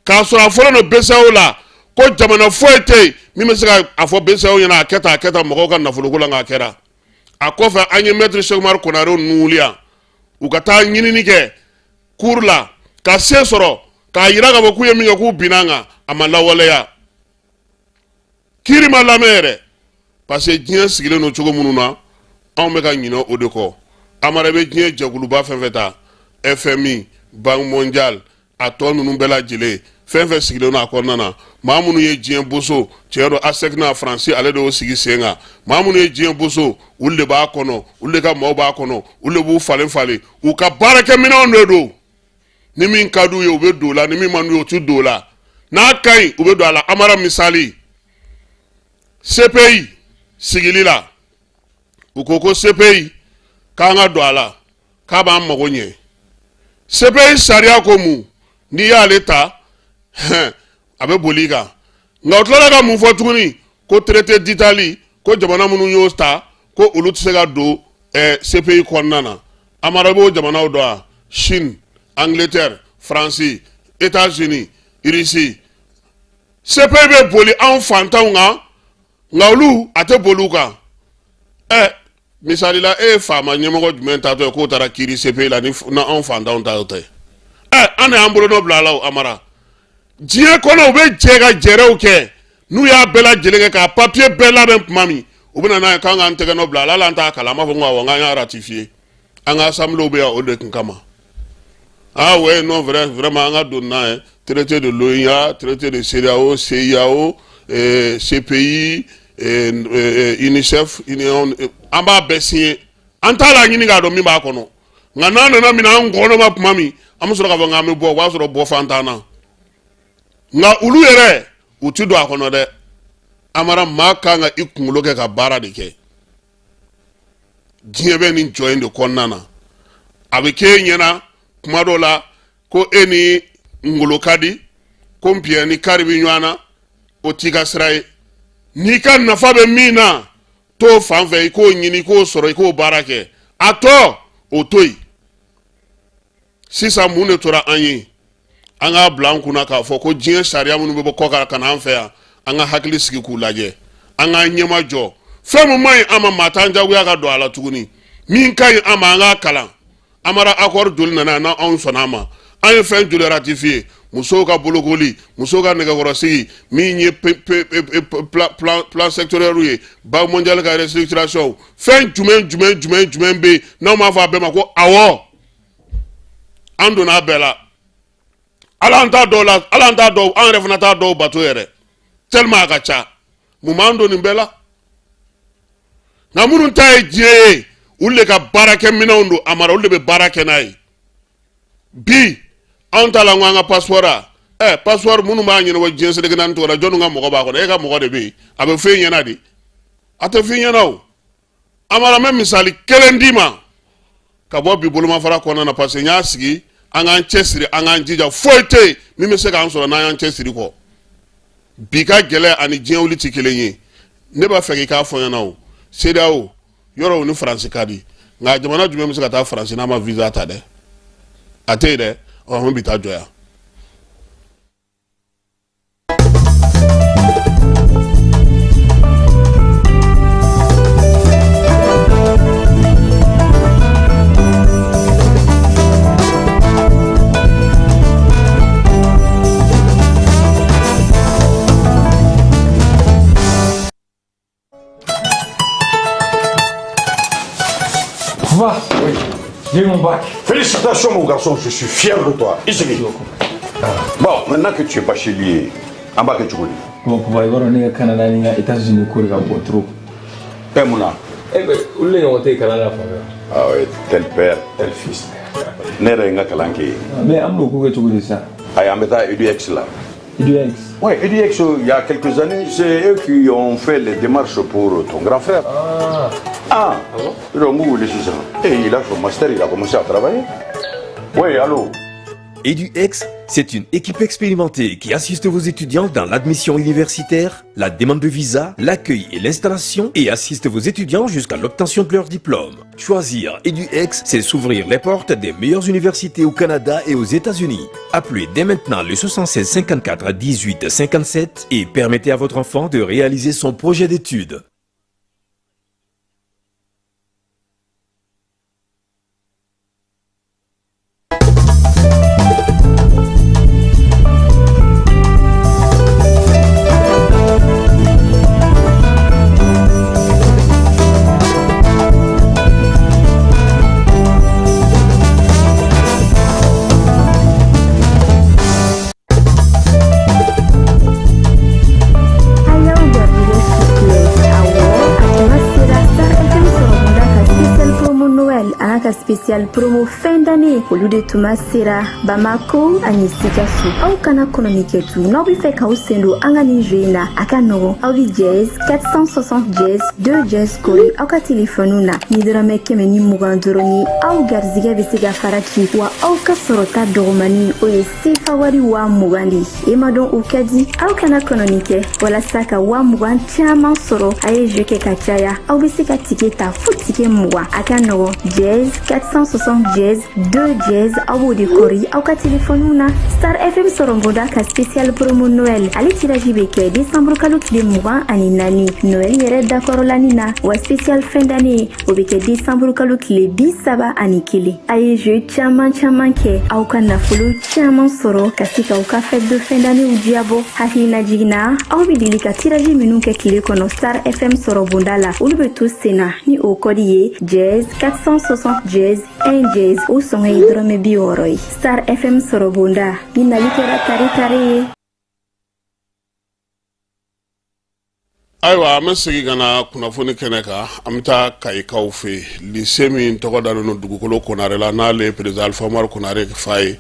B: k'a sɔrɔ a fɔlen don BCEAO la ko jamana foyi tɛ yen min bɛ se ka a fɔ BCEAO ɲɛna a kɛ tan, a kɛ tan mɔgɔw ka nafoloko la, nka a kɛra. A kɔfɛ, an ye maître Cheick Oumar Konare ninnu wuli yan, u ka taa ɲinini kɛ cour la ka se sɔrɔ k'a yira k'a fɔ k'u ye min kɛ, k'u binna an kan. A ma lawaleya, kiiri ma lamɛn yɛrɛ, parce que diɲɛ sigilen don cogo minnu na, anw bɛ ka ɲinɛ o de kɔ. Amara, bɛ diɲɛ jɛkuluba fɛn fɛn ta, FMI, Banque mondiale, a tɔ ninnu bɛɛ lajɛlen, fɛn fɛn sigilen don a kɔnɔna na, maa minnu ye diɲɛ boso, tiɲɛ don, ASECNA, Faransi ale de y'o sigi sen kan. Maa minnu ye diɲɛ boso, olu de b'a kɔnɔ, olu de ka maaw b'a kɔnɔ, olu de b'u falen falen, u ka baarakɛminɛnw de don. Ni min ka d'u ye, u bɛ don o la, ni min man d'u ye, u tɛ don o la. N'a ka ɲi, u bɛ don a la. Amara, misali, CPI sigili la, u ko ko CPI k'an ka don a la, k'a b'an mago ɲɛ. CPI sariya ko mun? N'i y'ale ta, a bɛ boli i kan. Nka u tilala ka mun fɔ tuguni? Ko traité d'Italie, ko jamana minnu y'o ta, ko olu tɛ se ka don CPI kɔnɔna na. Amara, b'o jamanaw dɔn wa? Chine, Angleterre, France, États-Unis, Russie. CPI bɛ boli anw fantanw kan, nka olu a tɛ boli u kan. Ɛ, misali la, e ye faama ɲɛmɔgɔ jumɛn taatɔ ye k'o taara kiiri CPI la ni anw fantanw ta tɛ? Ɛ, an de y'an bolonɔ bila a la o. Amara, diɲɛ kɔnɔ, u bɛ jɛ ka jɛrɛw kɛ. N'u y'a bɛɛ lajɛlen kɛ k'a papiye bɛɛ labɛn tuma min, u bɛ na n'a ye k'an k'an tɛgɛ nɔ bila a la. Hali an t'a kalan, an b'a fɔ ko awɔ, k'an y'a ratifié. An ka assemblée bɛ yan o de kun kama. Ah ouais, non, vrai, vraiment, an ka don n'a ye. Traité de l'OUA, traité de CEDEAO, CIAO, CPI, UNICEF, an b'a bɛɛ signé. An t'a la ɲini k'a dɔn min b'a kɔnɔ. Nka n'a nana minɛ an kɔnɔ ma tuma min, an bɛ sɔrɔ k'a fɔ k'an bɛ bɔ, o b'a sɔrɔ bɔ fan t'an na. Nka olu yɛrɛ, u ti don a kɔnɔ dɛ. Amara, maa kan ka i kunkolo kɛ ka baara de kɛ. Diɲɛ bɛ nin jɔ in de kɔnɔna na. A bɛ k'e ɲɛna kuma dɔ la ko e ni ngolo ka di, ko npiyɛ ni kari bɛ ɲɔgɔn na. O t'i ka sira ye. N'i ka nafa bɛ min na, t'o fan fɛ, i k'o ɲini, i k'o sɔrɔ, i k'o baara kɛ. A tɔ, o to yen. Sisan, mun de tora an ye? An k'a bila an kunna k'a fɔ ko diɲɛ sariya minnu bɛ bɔ kɔ kan ka na an fɛ yan, an ka hakili sigi k'u lajɛ, an k'an ɲɛma jɔ. Fɛn min man ɲi an ma, maa t'an jagoya ka don a la tuguni. Min ka ɲi an ma, an k'a kalan. Amara, accord joli nana yan n'anw sɔnna a ma? An ye fɛn joli ratifié? Musow ka bolokoli, musow ka nɛgɛkɔrɔsigi, min ye plan sectoriel ye, Banque mondiale ka restructuration, fɛn jumɛn jumɛn jumɛn jumɛn bɛ yen n'anw m'a fɔ a bɛɛ ma ko awɔ? An donna a bɛɛ la. Ala, an t'a dɔw la, ala, an t'a dɔw, an yɛrɛ fana t'a dɔw bato yɛrɛ, tellement a ka ca. Mun b'an don nin bɛɛ la? Nka minnu ta ye diɲɛ ye, olu de ka baarakɛminɛnw don. Amara, olu de bɛ baara kɛ n'a ye. Bi anw ta la, ko an ka passeport, a ɛ passeport minnu b'a ɲɛnabɔ diɲɛ seleke naani tɔgɔ la, jɔnni ka mɔgɔ b'a kɔnɔ? E ka mɔgɔ de bɛ yen. A bɛ f'e ɲɛna de, a tɛ f'i ɲɛna o. Amara, n bɛ misali kelen d'i ma ka bɔ bi bolomafara kɔnɔna na, parce que n y'a sigi. An k'an cɛsiri, an k'an jija. Foyi tɛ yen min bɛ se k'an sɔrɔ n'an y'an cɛsiri kɔ. Bi ka gɛlɛn ani diɲɛ wuli tɛ kelen ye. Ne b'a fɛ k'i k'a fɔ n ɲɛna o. CEDEAO yɔrɔ, o ni Faransi ka di, nka jamana jumɛn bɛ se ka taa Faransi n'a ma visa ta dɛ? A tɛ yen dɛ. Ɔ, an bi taa jɔ yan.
J: Papa, oui, j'ai eu mon bac.
K: Félicitations, mon garçon, je suis fier de toi. Ici. Bon, maintenant que tu es bachelier, an b'a kɛ cogo di?
J: Bon, papa, i b'a dɔn ne ka Canada ni n ka États-Unis ko de ka bon trop.
K: Ɛ, mun na?
J: Eh ben, olu de ɲɔgɔn tɛ yen kalan na fan fɛ.
K: Ah ouais, tel père, tel fils. Ne yɛrɛ ye n ka kalan kɛ yen.
J: Mais an bɛn'o ko kɛ cogo di sisan?
K: Ayi, an bɛ taa EDUX la.
J: EDUX?
K: Oui, EDUX, il y a quelques années, c'est eux qui ont fait les démarches pour ton grand frère.
J: Ah.
K: Ah, ah bon? Donc, et il a son master, il a commencé à travailler. Oui, allô?
L: EduX, c'est une équipe expérimentée qui assiste vos étudiants dans l'admission universitaire, la demande de visa, l'accueil et l'installation et assiste vos étudiants jusqu'à l'obtention de leur diplôme. Choisir EduX, c'est s'ouvrir les portes des meilleures universités au Canada et aux États-Unis. Appelez dès maintenant le 76 54 18 57 et permettez à votre enfant de réaliser son projet d'études.
G: A y'aw garijɛgɛ siffler. Awɔ, a tuma sera Star FM sɔrɔbonda ka spécial promo Noël an'a ka spécial promo fin d'année, olu de tuma sera Bamako ani Sikaso. Aw kana kɔnɔni kɛ tun. N'aw bɛ fɛ k'aw sen don an ka nin jeu in na, a ka nɔgɔn. Aw bɛ dièse 460 dièse 2 dièse kori aw ka telefɔniw na. Ni dɔrɔmɛ 120 dɔrɔn ye, aw garizigɛ bɛ se ka fara ci, wa aw ka sɔrɔta dɔgɔmani, o ye sefa wari 20 000 de ye. E ma dɔn o ka di? Aw kana kɔnɔni kɛ. Walasa ka 20 000 caman sɔrɔ, a ye jeu kɛ ka caya. Aw bɛ se ka ticket ta fo ticket 20. A ka nɔgɔn, dièse 4 460 dièse 2 dièse aw b'o de kɔri aw ka telefɔniw na. Star FM sɔrɔbonda ka spécial promo Noël, ale tirage bɛ kɛ décembre kalo tile 24 Noël yɛrɛ dakɔrɔlani na, wa spécial fin d'année, o bɛ kɛ décembre kalo tile 31. A ye jeu caman caman kɛ, aw ka nafolo caman sɔrɔ ka se k'aw ka fête de fin d'année diyabɔ. Hakilina jiginna, aw bɛ deli ka tirage minnu kɛ tile kɔnɔ Star FM sɔrɔbonda la, olu bɛ to senna ni o kɔdi ye dièse 460 dièse 1 dièse. O sɔngɔ ye dɔrɔmɛ 60 ye. Star FM sɔrɔbonda ni nali kɛra tare tare ye.
B: Ayiwa, an bɛ segin ka na kunnafoni kɛnɛ kan. An bɛ taa Kayikaw fɛ yen, lycée min tɔgɔ dalen don Dugukolo Konare la, n'ale ye président Alpha Umaru Konare fa ye.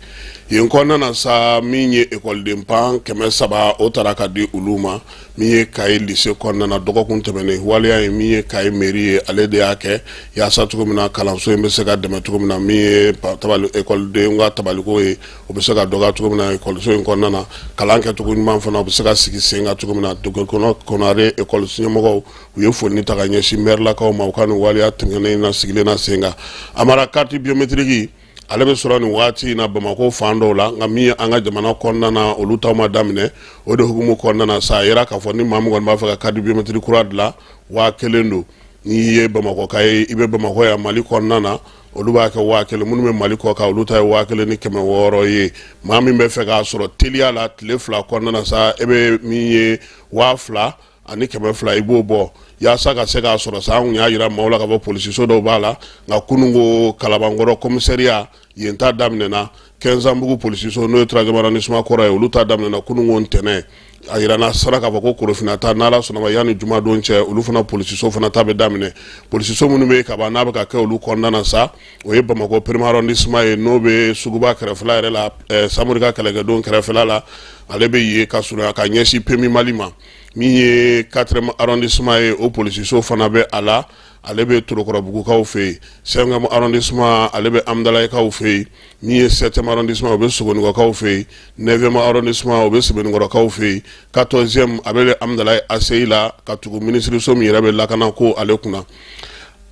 B: Yen kɔnɔna na sa, min ye ekɔliden pan 300, o tara ka di olu ma. Min ye Kayi lycée kɔnɔna na, dɔgɔkun tɛmɛnen, waleya ye min ye Kayi mairie ye, ale de y'a kɛ yaasa cogo min na kalanso in bɛ se ka dɛmɛ cogo min na, min ye ekɔliden ka tabaliko ye, o bɛ se ka dɔgɔya cogo min na ekɔliso in kɔnɔna na, kalan kɛcogo ɲuman fana o bɛ se ka sigi sen kan cogo min na. Dugukolo Konare ekɔliso ɲɛmɔgɔw, u ye foli ta ka ɲɛsin mɛrilakaw ma u ka nin waleya tɛmɛnen in na sigilen na sen kan. Amara, carte biométrique, ale bɛ sɔrɔ nin waati in na Bamakɔ fan dɔw la, nka min ye an ka jamana kɔnɔna na, olu taw ma daminɛ. O de hukumu kɔnɔna na sa, a yira k'a fɔ ni maa min kɔni b'a fɛ ka carte biométrique kura dilan, 1000 don. N'i ye Bamakɔka ye, i bɛ Bamakɔ yan Mali kɔnɔna na, olu b'a kɛ 1000. Minnu bɛ Mali kɔ kan, olu ta ye 1600 ye. Maa min bɛ fɛ k'a sɔrɔ teliya la, tile 2 kɔnɔna na sa, e bɛ min ye 2200, i b'o bɔ yaasa ka se k'a sɔrɔ sa. An kun y'a jira maaw la ka fɔ polisiso dɔw b'a la, nka kunun ko Kalabankɔrɔ commissariat yen ta daminɛna. Kɛnzanbugu polisiso, n'o ye troisième arrondissement kɔrɔ ye, olu ta daminɛna kunun ko ntɛnɛn. A yirana sara k'a fɔ ko Korofina ta, n'Ala sɔnna ma, yanni jumadon cɛ, olu fana polisiso fana ta bɛ daminɛ. Polisiso minnu bɛ yen kaban, n'a bɛ ka kɛ olu kɔnɔna na sa, o ye Bamakɔ premier arrondissement ye, n'o bɛ suguba kɛrɛfɛla yɛrɛ la, Samori ka kɛlɛkɛdon kɛrɛfɛla la, ale bɛ yen ka surunya ka ɲɛsin PMU Mali ma. Min ye quatrième arrondissement ye, o polisiso fana bɛ a la, ale bɛ Torokɔrɔbugukaw fɛ yen. Cinquième arrondissement, ale bɛ Amudalayikaw fɛ yen. Min ye septième arrondissement, o bɛ Sogonikɔkaw fɛ yen. Neuvième arrondissement, o bɛ Sebenikɔrɔkaw fɛ yen. 14e, a bɛ Amudalayi ACI la, ka tugu minisiriso min yɛrɛ bɛ lakana ko ale kunna.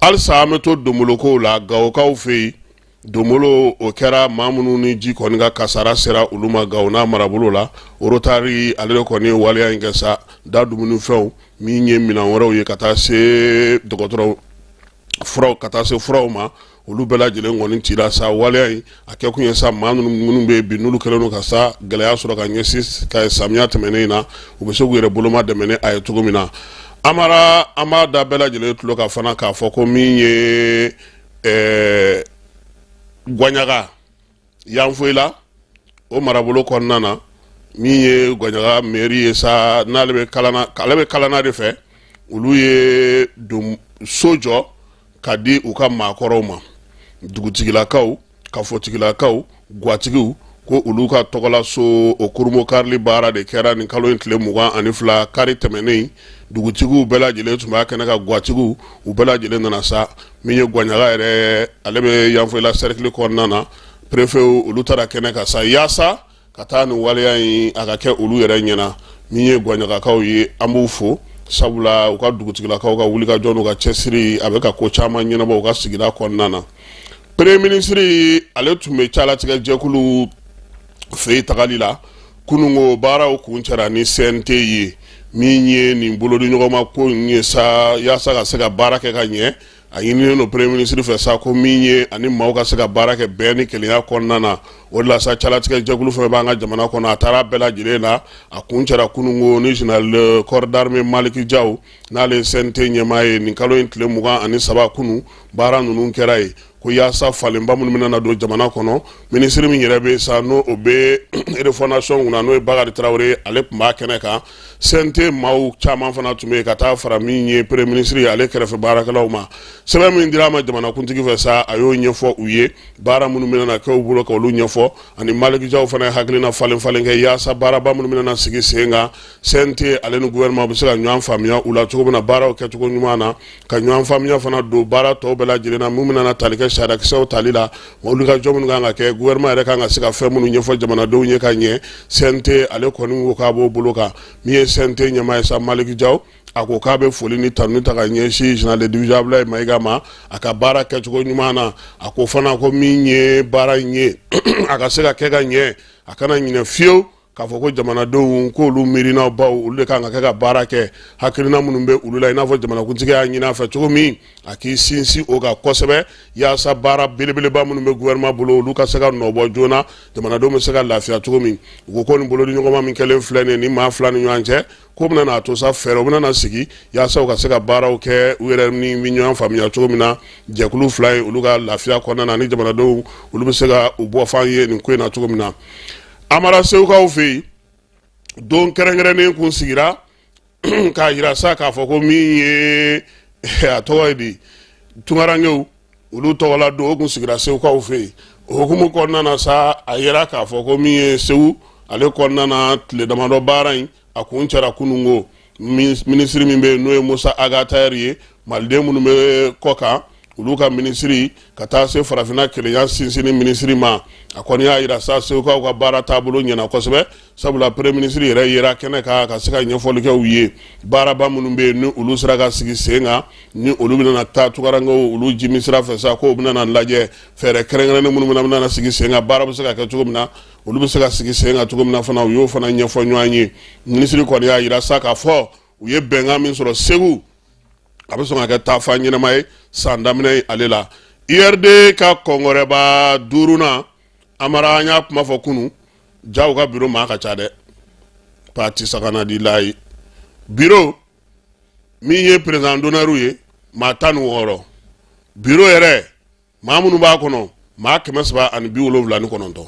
B: Halisa an bɛ to donbolokow la Gawokaw fɛ yen. Donbolo o kɛra maa minnu ni ji kɔni ka kasara sera olu ma Gawo n'a marabolo la. Rotary, ale de kɔni ye waleya in kɛ sa, da dumunifɛnw, min ye minɛn wɛrɛw ye, ka taa se dɔgɔtɔrɔ furaw, ka taa se furaw ma, olu bɛɛ lajɛlen kɔni cira sa. Waleya in a kɛ kun ye sa, maa minnu minnu bɛ bi, n'olu kɛlen don ka sa gɛlɛya sɔrɔ ka ɲɛsin ka samiya tɛmɛnen in na, u bɛ se k'u yɛrɛ boloma dɛmɛ ni a ye cogo min na. Amara, an b'a da bɛɛ lajɛlen tulo kan fana k'a fɔ ko min ye Gwaɲaga Yanfoyila, o marabolo kɔnɔna na, min ye Gwaɲaga mairie ye sa, n'ale bɛ kalana, ale bɛ kalana de fɛ, olu ye don so jɔ ka di u ka maakɔrɔw ma, dugutigilakaw, kafotigilakaw, gwatigiw, ko olu ka tɔgɔlaso o kurunbonkarili baara de kɛra nin kalo in tile 22, kari tɛmɛnen. Dugutigiw bɛɛ lajɛlen tun b'a kɛnɛ kan, gwatigiw, u bɛɛ lajɛlen nana sa. Min ye Gwaɲaga yɛrɛ, ale bɛ Yanfoyila cercle kɔnɔna na, préfet, olu taara kɛnɛ kan sa yaasa ka taa nin waleya in a ka kɛ olu yɛrɛ ɲɛna. Min ye Gwaɲagakaw ye, an b'u fo, sabula u ka dugutigilakaw ka wulikajɔ n'u ka cɛsiri, a bɛ ka ko caman ɲɛnabɔ u ka sigida kɔnɔna na. Premier ministre, ale tun bɛ calatigɛ jɛkulu fɛ yen tagali la kununko. Baaraw kuncɛra ni CNT ye. Min ye nin bolodiɲɔgɔnma ko in ye sa, yaasa ka se ka baara kɛ ka ɲɛ, a ɲininen don premier ministre fɛ sa ko min ye ani maaw ka se ka baara kɛ bɛn ni kelenya kɔnɔna na. O de la sa, calatigɛ jɛkulu fɛn b'an ka jamana kɔnɔ, a taara bɛɛ lajɛlen na, a kuncɛra kununko ni général corps d'armée Maliki Jaw, n'ale ye CNT ɲɛmaa ye. Nin kalo in tile 23, kunun, baara ninnu kɛra yen ko yaasa falenba minnu bɛna na don jamana kɔnɔ. Minisiri min yɛrɛ bɛ sa, n'o o bɛ refondation kunna, n'o ye Bakari Tarawele, ale tun b'a kɛnɛ kan. CNT maaw caman fana tun bɛ yen, ka taa fara min ye premier ministre ye, ale kɛrɛfɛ baarakɛlaw ma. Sɛbɛn min dira a ma jamanakuntigi fɛ sa, a y'o ɲɛfɔ u ye, baara minnu bɛna na kɛ u bolo, ka olu ɲɛfɔ. Ani Maliki Jaw fana ye hakilina falen falen kɛ yaasa baaraba minnu bɛna na sigi sen kan, CNT ale ni gouvernement bɛ se ka ɲɔgɔn faamuya u la cogo min na, baaraw kɛcogo ɲuman na, ka ɲɔgɔn faamuya fana don baara tɔw bɛɛ lajɛlen na, mun bɛna na tali kɛ sariyakisɛw tali la, wulikajɔ minnu kan ka kɛ, gouvernement yɛrɛ kan ka se ka fɛn minnu ɲɛfɔ jamanadenw ye ka ɲɛ. CNT, ale kɔni ko k'a b'o bolo kan. Min ye CNT ɲɛmaa ye sa, Maliki Jaw, A ko k'a bɛ foli ni tanuni ta ka ɲɛsin général de division Abdoulaye Mayiga ma a ka baara kɛcogo ɲuman na. A ko fana ko min ye baara in ye, a ka se ka kɛ ka ɲɛ, a kana ɲinɛ fiyewu k'a fɔ ko jamanadenw k'olu miirinaw baw olu de kan ka kɛ ka baara kɛ. Hakilina minnu bɛ olu la, i n'a fɔ jamanakuntigi y'a ɲini a fɛ cogo min, a k'i sinsin o kan kosɛbɛ, yaasa baara belebeleba minnu bɛ gouvernement bolo, olu ka se ka nɔbɔ joona, jamanadenw bɛ se ka lafiya cogo min. U ko nin bolodiɲɔgɔnma min kɛlen filɛ nin ye ni maa fila ni ɲɔgɔn cɛ, ko bɛna n'a to sa fɛɛrɛw bɛna na sigi yaasa u ka se ka baaraw kɛ u yɛrɛ ni bɛ ɲɔgɔn faamuya cogo min na, jɛkulu fila ye olu ka lafiya kɔnɔna na, ni jamanadenw olu bɛ se ka u bɔfan ye nin ko in na cogo min na. Amara, Segukaw fɛ yen, don kɛrɛnkɛrɛnnen kun sigira k'a jira sa k'a fɔ ko min ye a tɔgɔ ye di, tunkarankew olu tɔgɔla don, o kun sigira Segukaw fɛ yen. O hukumu kɔnɔna na sa, a yira k'a fɔ ko min ye Segu ale kɔnɔna na, tile damadɔ baara in a kuncɛra kununko. Minisiri min bɛ yen, n'o ye Musa Ag Attaher ye, maliden minnu bɛ kɔ kan olu ka minisiri, ka taa se farafinna kelenya sinsinni minisiri ma, a kɔni y'a jira sa Segukaw ka baara taabolo ɲɛna kosɛbɛ, sabula premier ministre yɛrɛ yera kɛnɛ kan ka se ka ɲɛfɔli kɛ u ye baaraba minnu bɛ yen ni olu sera ka sigi sen kan, ni olu bɛna taa tunkarankew olu jimi sira fɛ sa, k'o bɛna lajɛ fɛɛrɛ kɛrɛnkɛrɛnnen minnu bɛna sigi sen kan, baara bɛ se ka kɛ cogo min na, olu bɛ se ka sigi sen kan cogo min na fana, u y'o fana ɲɛfɔ ɲɔgɔn ye. Minisiri kɔni y'a jira sa k'a fɔ u ye bɛnkan min sɔrɔ Segu, a bɛ sɔn ka kɛ taafan ɲɛnama ye san daminɛ ye ale la. URD ka kɔnkɔrɛba duurunan, Amara, an y'a kuma fɔ kunun, jaw ka biro maa ka ca dɛ, pati saganadi layi biro min ye président d'honneur ye, maa 16, biro yɛrɛ maa minnu b'a kɔnɔ, maa 379,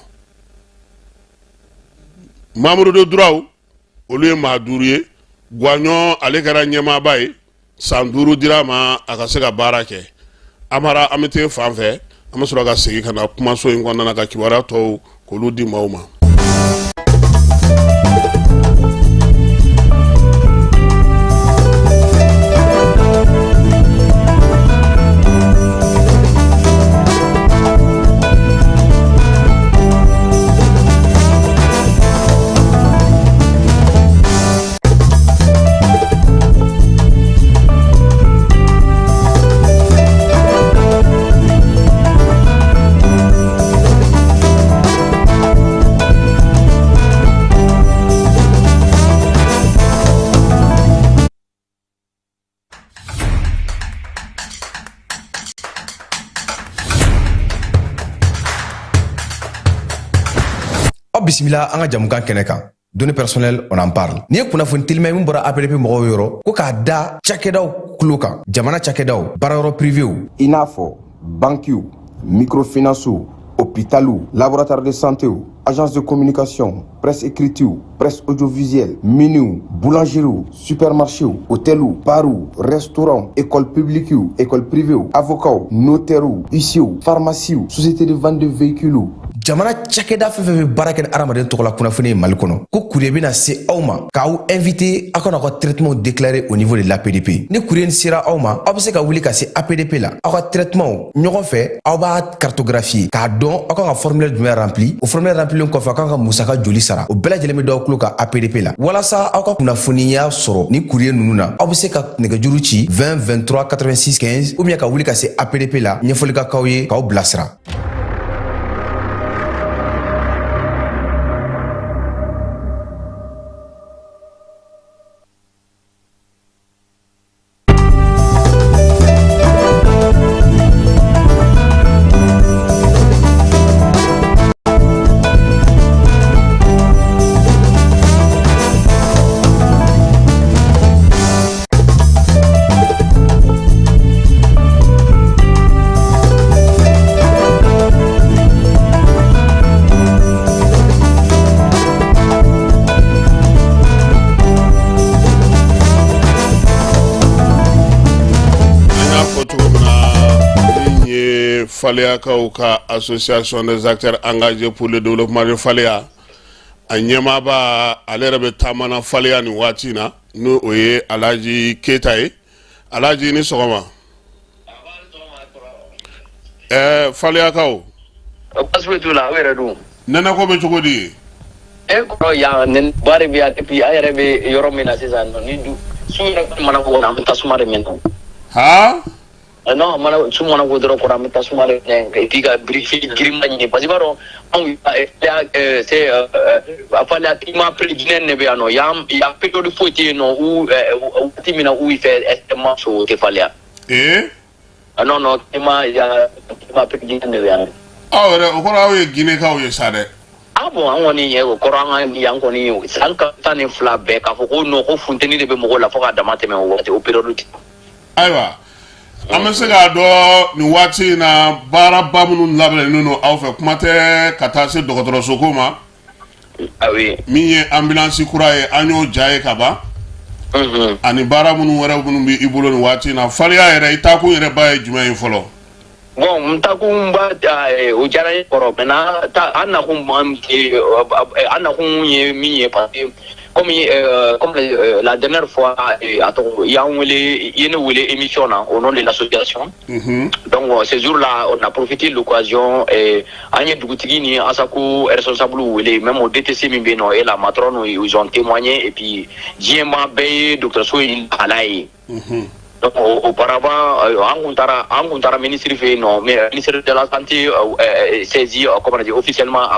B: membres de droit olu ye maa duuru ye. Guwaɲɔ ale kɛra ɲɛmaaba ye, san 5 dira a ma a ka se ka baara kɛ. Amara, an bɛ taa fan fɛ, an bɛ sɔrɔ ka segin ka na kumaso in kɔnɔna na ka kibaruya tɔw k'olu di maaw ma.
A: Aw bisimila an ka jamukan kɛnɛ kan, données personnelles, on en parle. Nin ye kunnafoni telima min bɔra APDP mɔgɔw yɔrɔ, ko k'a da cakɛdaw tulo kan, jamana cakɛdaw, baarayɔrɔ privéw, i n'a fɔ bankiw, microfinancew, hôpitaliw, laboratoire de santéw, agence de communication, presse écritew, presse audiovisuelle, miniw, boulangeriew, supermarchéw, hôteliw, barw, restaurants, école publiquew, école privéw, avocats, notairew, huissierw, pharmaciew, société de vente de véhicules, jamana cakɛda fɛn fɛn bɛ baara kɛ ni hadamaden tɔgɔla kunnafoni ye Mali kɔnɔ, ko courrier bɛna se aw ma k'aw invité aw ka n'aw ka traitement déclarer au niveau de l'APDP. Ni courrier nin sera aw ma, aw bɛ se ka wuli ka se APDP la, aw ka traitement ɲɔgɔn fɛ aw b'a cartographier k'a dɔn aw kan ka formulaire jumɛn rempli. O formulaire remplilen kɔfɛ, aw kan ka musaka joli sara, o bɛɛ lajɛlen bɛ d'aw tulo kan APDP la. Walasa aw ka kunnafoniya sɔrɔ ni courrier ninnu na, aw bɛ se ka nɛgɛjuru ci 20 23 86 15 ou bien ka wuli ka se APDP la, ɲɛfɔli ka k'aw ye k'aw bilasira.
B: An y'a fɔ cogo min na, min ye Faleyakaw ka association des acteurs engagés pour le développement de Faleya, a ɲɛmaaba ale yɛrɛ bɛ taama na Faleya nin waati in na, n'o o ye Alhaji Keyita ye. Alhaji, ni sɔgɔma. Ɛɛ, Faleyakaw.
P: Baasi foyi t'u la, aw yɛrɛ dun?
B: Nɛnɛko bɛ cogo di?
P: E kɔrɔ, yan nɛnɛba de bɛ yan depuis an yɛrɛ bɛ yɔrɔ min na sisan nɔ ni du Su yɛrɛ mana ko an bɛ tasuma de mɛnɛ.
B: Han?
P: Non, mana su mana ko dɔrɔn kɔrɔ, an bɛ tasuma de mɛnɛ et puis ka birifini girinma ɲini, parce que i b'a dɔn anw c'est a fɔ climat préliminaire de bɛ yan nɔ. Yan yan période foyi tɛ yen nɔ où waati min na où il fait extrêmement chaud, o tɛ Faléa.
B: Ee?
P: Ah non non, climat ya climat préliminaire de bɛ yan.
B: Aw yɛrɛ, o kɔrɔ aw ye Ginekaw ye sa dɛ.
P: Ah bon, an kɔni ye o kɔrɔ, an ka yan kɔni san ka 12 bɛɛ k'a fɔ ko non, ko funteni de bɛ mɔgɔw la fo k'a dama tɛmɛ, o waati, o période tɛ.
B: Ayiwa, an bɛ se k'a dɔn nin waati in na, baaraba minnu labɛnnen don aw fɛ, kuma tɛ ka taa se dɔgɔtɔrɔso ko ma.
P: Ah oui.
B: Min ye ambulance kura ye, an y'o ja ye ka ban. Ani baara minnu wɛrɛ minnu bɛ i bolo nin waati in na Faléa yɛrɛ, i taakun yɛrɛ ba ye jumɛn ye fɔlɔ?
P: Bon, n taakun ba, o diyara n ye kɔrɔ. Maintenant ta, an nakun ye min ye, parce que comme la dernière fois, a tɔgɔ, i y'an wele, i ye ne wele émission na au nom de l'association. Donc ce jour-là, on a profité de l'occasion, an ye dugutigi ni ASACO responsable wele, même au DTC min bɛ yen nɔ et la matrone, ils ont témoigné et puis diɲɛmaa bɛɛ ye dɔgɔtɔrɔso in lahala ye. Donc auparavant, an kun taara ministre fɛ yen nɔ, mais ministre de la santé saisi, comment dire, officiellement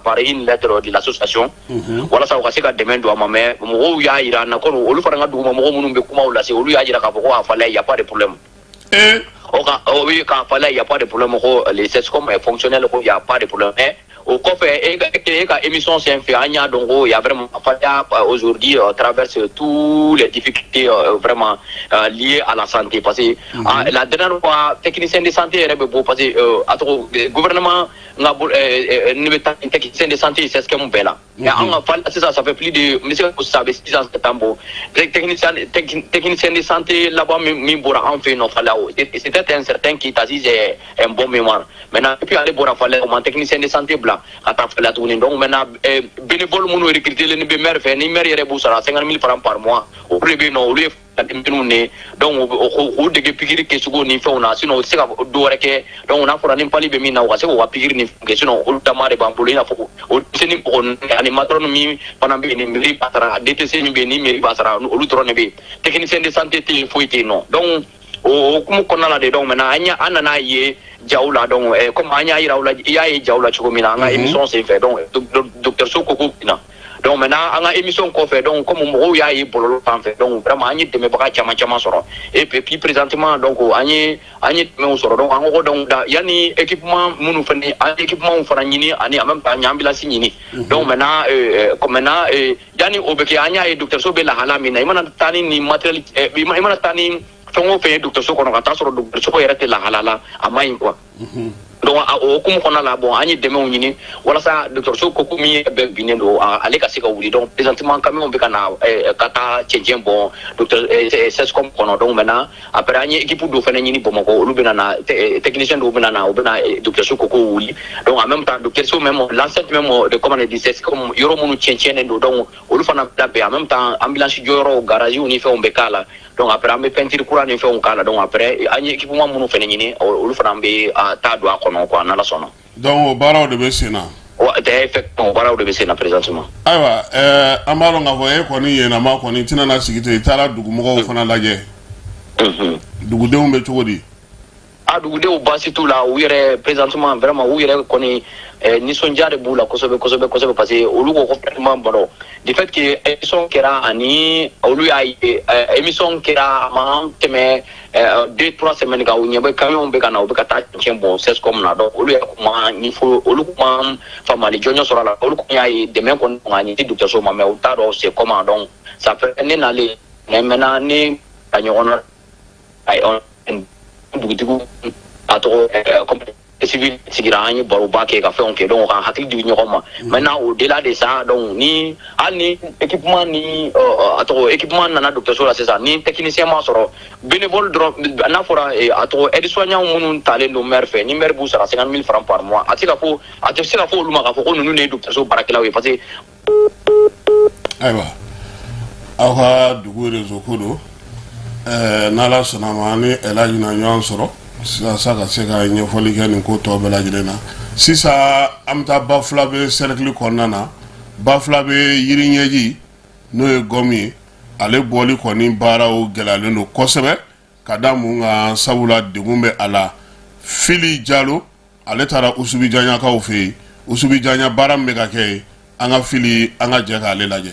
P: par une lettre de l'association, walasa u ka se ka dɛmɛ don a ma. Mais mɔgɔw y'a yira an na ko olu fana ka duguma mɔgɔ minnu bɛ kumaw lase, olu y'a yira k'a fɔ ko a Faléa, y a pas de problème. O ka o oui, k'a Faléa, y a pas de problème, ko le CSCOM est fonctionnel, ko y a pas de problème. Mais o kɔfɛ, e ka émission sen fɛ, an y'a dɔn ko y a vraiment, Faléa aujourd'hui traverse tous les difficultés vraiment liées à la santé, parce que la dernière fois, technicien de santé yɛrɛ bɛ bɔ, parce que a tɔgɔ, gouvernement n ka ne bɛ taa technicien de santé CSCOM bɛɛ la. Mais an ka Faléa sisan, ça fait plus de, n bɛ se ka fɔ sisan, a bɛ 6 ans 7 ans bɔ, technicien de santé laban min bɔra an fɛ yen nɔ Faléa, o c'était un certain Keita, si j'ai un bon mémoire. Maintenant, depuis ale bɔra Faléa, o ma technicien de santé bila ka taa Faléa tuguni. Donc maintenant, bénévole minnu recruté len bɛ maire fɛ, ni maire yɛrɛ b'u sara 50 000 francs par mois, olu de bɛ yen nɔ, olu ye denmisɛnninw de. Donc u dege pikiri kɛcogo ni fɛnw na, sinon u tɛ se ka dɔ wɛrɛ kɛ. Donc n'a fɔra ni palu bɛ min na, u ka se k'u ka pikiri ni fɛnw kɛ, sinon olu dama de b'an bolo. I n'a fɔ o denmisɛnnin mɔgɔ ani matron min fana bɛ yen, ni mairie b'a sara, DTC min bɛ yen, ni mairie b'a sara, olu dɔrɔn de bɛ yen. Technicien de santé tɛ yen, foyi tɛ yen nɔ. Donc o hukumu kɔnɔna la de, donc maintenant an nana ye jaw la. Donc comme an y'a yira aw la, i y'a ye jaw la cogo min na an ka émission sen fɛ, donc dɔgɔtɔrɔso ko ko binna. Donc maintenant, an ka émission kɔfɛ, donc comme mɔgɔw y'a ye bɔlɔlɔ sanfɛ, donc vraiment an ye dɛmɛbaga caman caman sɔrɔ. Et puis présentement, donc an ye dɛmɛw sɔrɔ. Donc an ko ko donc da yanni équipement minnu fana, an ye équipement fana ɲini, ani en même temps an ye ambulance ɲini. Donc maintenant, comme maintenant, yanni o bɛ kɛ, an y'a ye dɔgɔtɔrɔso bɛ lahala min na, i mana taa ni nin matériel, i mana taa ni fɛn o fɛn ye dɔgɔtɔrɔso kɔnɔ, ka taa sɔrɔ dɔgɔtɔrɔso yɛrɛ tɛ lahala la, a man ɲi quoi. Donc o hukumu kɔnɔna la, bon, an ye dɛmɛw ɲini walasa dɔgɔtɔrɔso ko min bɛɛ binnen don, ale ka se ka wuli. Donc présentement, camion bɛ ka na ka taa cɛncɛn bɔn docteur CSCOM kɔnɔ. Donc maintenant, après, an ye équipe dɔ fana ɲini Bamakɔ, olu bɛ na, technicien dɔw bɛ na, u bɛ na dɔgɔtɔrɔso ko wuli. Donc en même temps, dɔgɔtɔrɔso même, l'enceinte même de, comment on dit, CSCOM, yɔrɔ minnu cɛncɛnnen don, donc olu fana bɛ labɛn. En même temps, ambulance jɔyɔrɔw, garage ni fɛnw bɛ k'a la. Donc après, an bɛ peinture kura ni fɛnw k'a la. Donc après, an ye équipement minnu fana ɲini, olu fana bɛ taa don a kɔnɔ quoi, n'Ala sɔnna.
B: Donc o baaraw de bɛ sen na.
P: Wa effectivement, o baaraw de bɛ sen na présentement.
B: Ayiwa, an b'a dɔn k'a fɔ e kɔni yennama kɔni tɛna na sigi ten, i taara dugumɔgɔw fana lajɛ. Dugudenw bɛ cogo di?
P: A dugudenw baasi t'u la. U yɛrɛ présentement, vraiment, u yɛrɛ kɔni nisɔndiya de b'u la kosɛbɛ kosɛbɛ kosɛbɛ, parce que olu ko ko vraiment, baro du fait que émission kɛra, ani olu y'a ye émission kɛra, a ma tɛmɛ 2, 3 semaines kan, u ɲɛ bɛ camion bɛ ka na, u bɛ ka taa cɛncɛn bɔn CSCOM na. Donc olu yɛrɛ kuma ɲɛfɔ, olu kuma faamuyali jɔnjɔn sɔrɔ a la. Olu kɔni y'a ye dɛmɛ kɔni ka ɲɛsin dɔgɔtɔrɔso ma, mais u t'a dɔn c'est comment. Donc ça fait ne nalen, mais maintenant ne ka ɲɔgɔn na, ayi, dugutigiw, a tɔgɔ, comme civil sigira, an ye baroba kɛ ka fɛnw kɛ, donc k'an hakili di ɲɔgɔn ma. Maintenant, au delà de ça, donc ni hali ni équipement ni a tɔgɔ, équipement nana dɔgɔtɔrɔso la sisan, ni technicien ma sɔrɔ, bénévole dɔrɔn, n'a fɔra a tɔgɔ, aide soignant minnu talen don maire fɛ, ni maire b'u sara 50 000 francs par mois, a tɛ se ka fɔ, a tɛ se ka fɔ olu ma k'a fɔ ko ninnu de ye dɔgɔtɔrɔso baarakɛlaw ye, parce que
B: Ayiwa, aw ka dugu réseau ko don. N'Ala sɔnna ma, ni Elhaji na ɲɔgɔn sɔrɔ sisan ka se ka ɲɛfɔli kɛ nin ko tɔ bɛɛ lajɛlen na. Sisan an bɛ taa Bafulabe cercle kɔnɔna na. Bafulabe yiri ɲɛji, n'o ye gɔmi ye. Ale bɔli kɔni baaraw gɛlɛyalen don kosɛbɛ ka da mun kan, sabula degun bɛ a la. Fili Jalo, ale taara Usubijaɲakaw fɛ yen. Usubijaɲa baara min bɛ ka kɛ yen, an ka Fili, an ka jɛ k'ale lajɛ.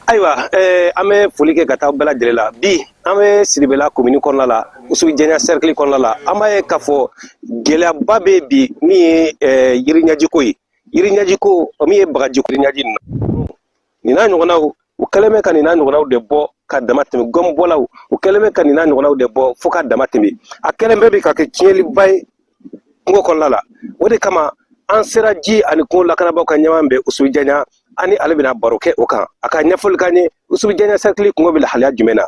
Q: Ayiwa, an bɛ foli kɛ ka taa bɛɛ lajɛlen la. Bi an bɛ Siribela komini kɔnɔna la, Usubijaɲa cercle kɔnɔna la. An b'a ye k'a fɔ gɛlɛyaba bɛ bi min ye yiriɲajiko ye. Yiriɲajiko o min ye bagaji yiriɲaji ninnu nin n'a ɲɔgɔnnaw, u kɛlen bɛ ka nin n'a ɲɔgɔnnaw de bɔ ka dama tɛmɛ. Gɔmubɔlaw, u kɛlen bɛ ka nin n'a ɲɔgɔnnaw de bɔ fo ka dama tɛmɛ. A kɛlen bɛ bi ka kɛ tiɲɛliba ye kungo kɔnɔna la. O de kama an sera ji ani kungo lakanabaaw ka ɲɛmaa bɛ Usubijaɲa, ani ale bɛna baro kɛ o kan. A ka ɲɛfɔli k'an ye Usubijaɲa cercle kungo bɛ lahalaya jumɛn na.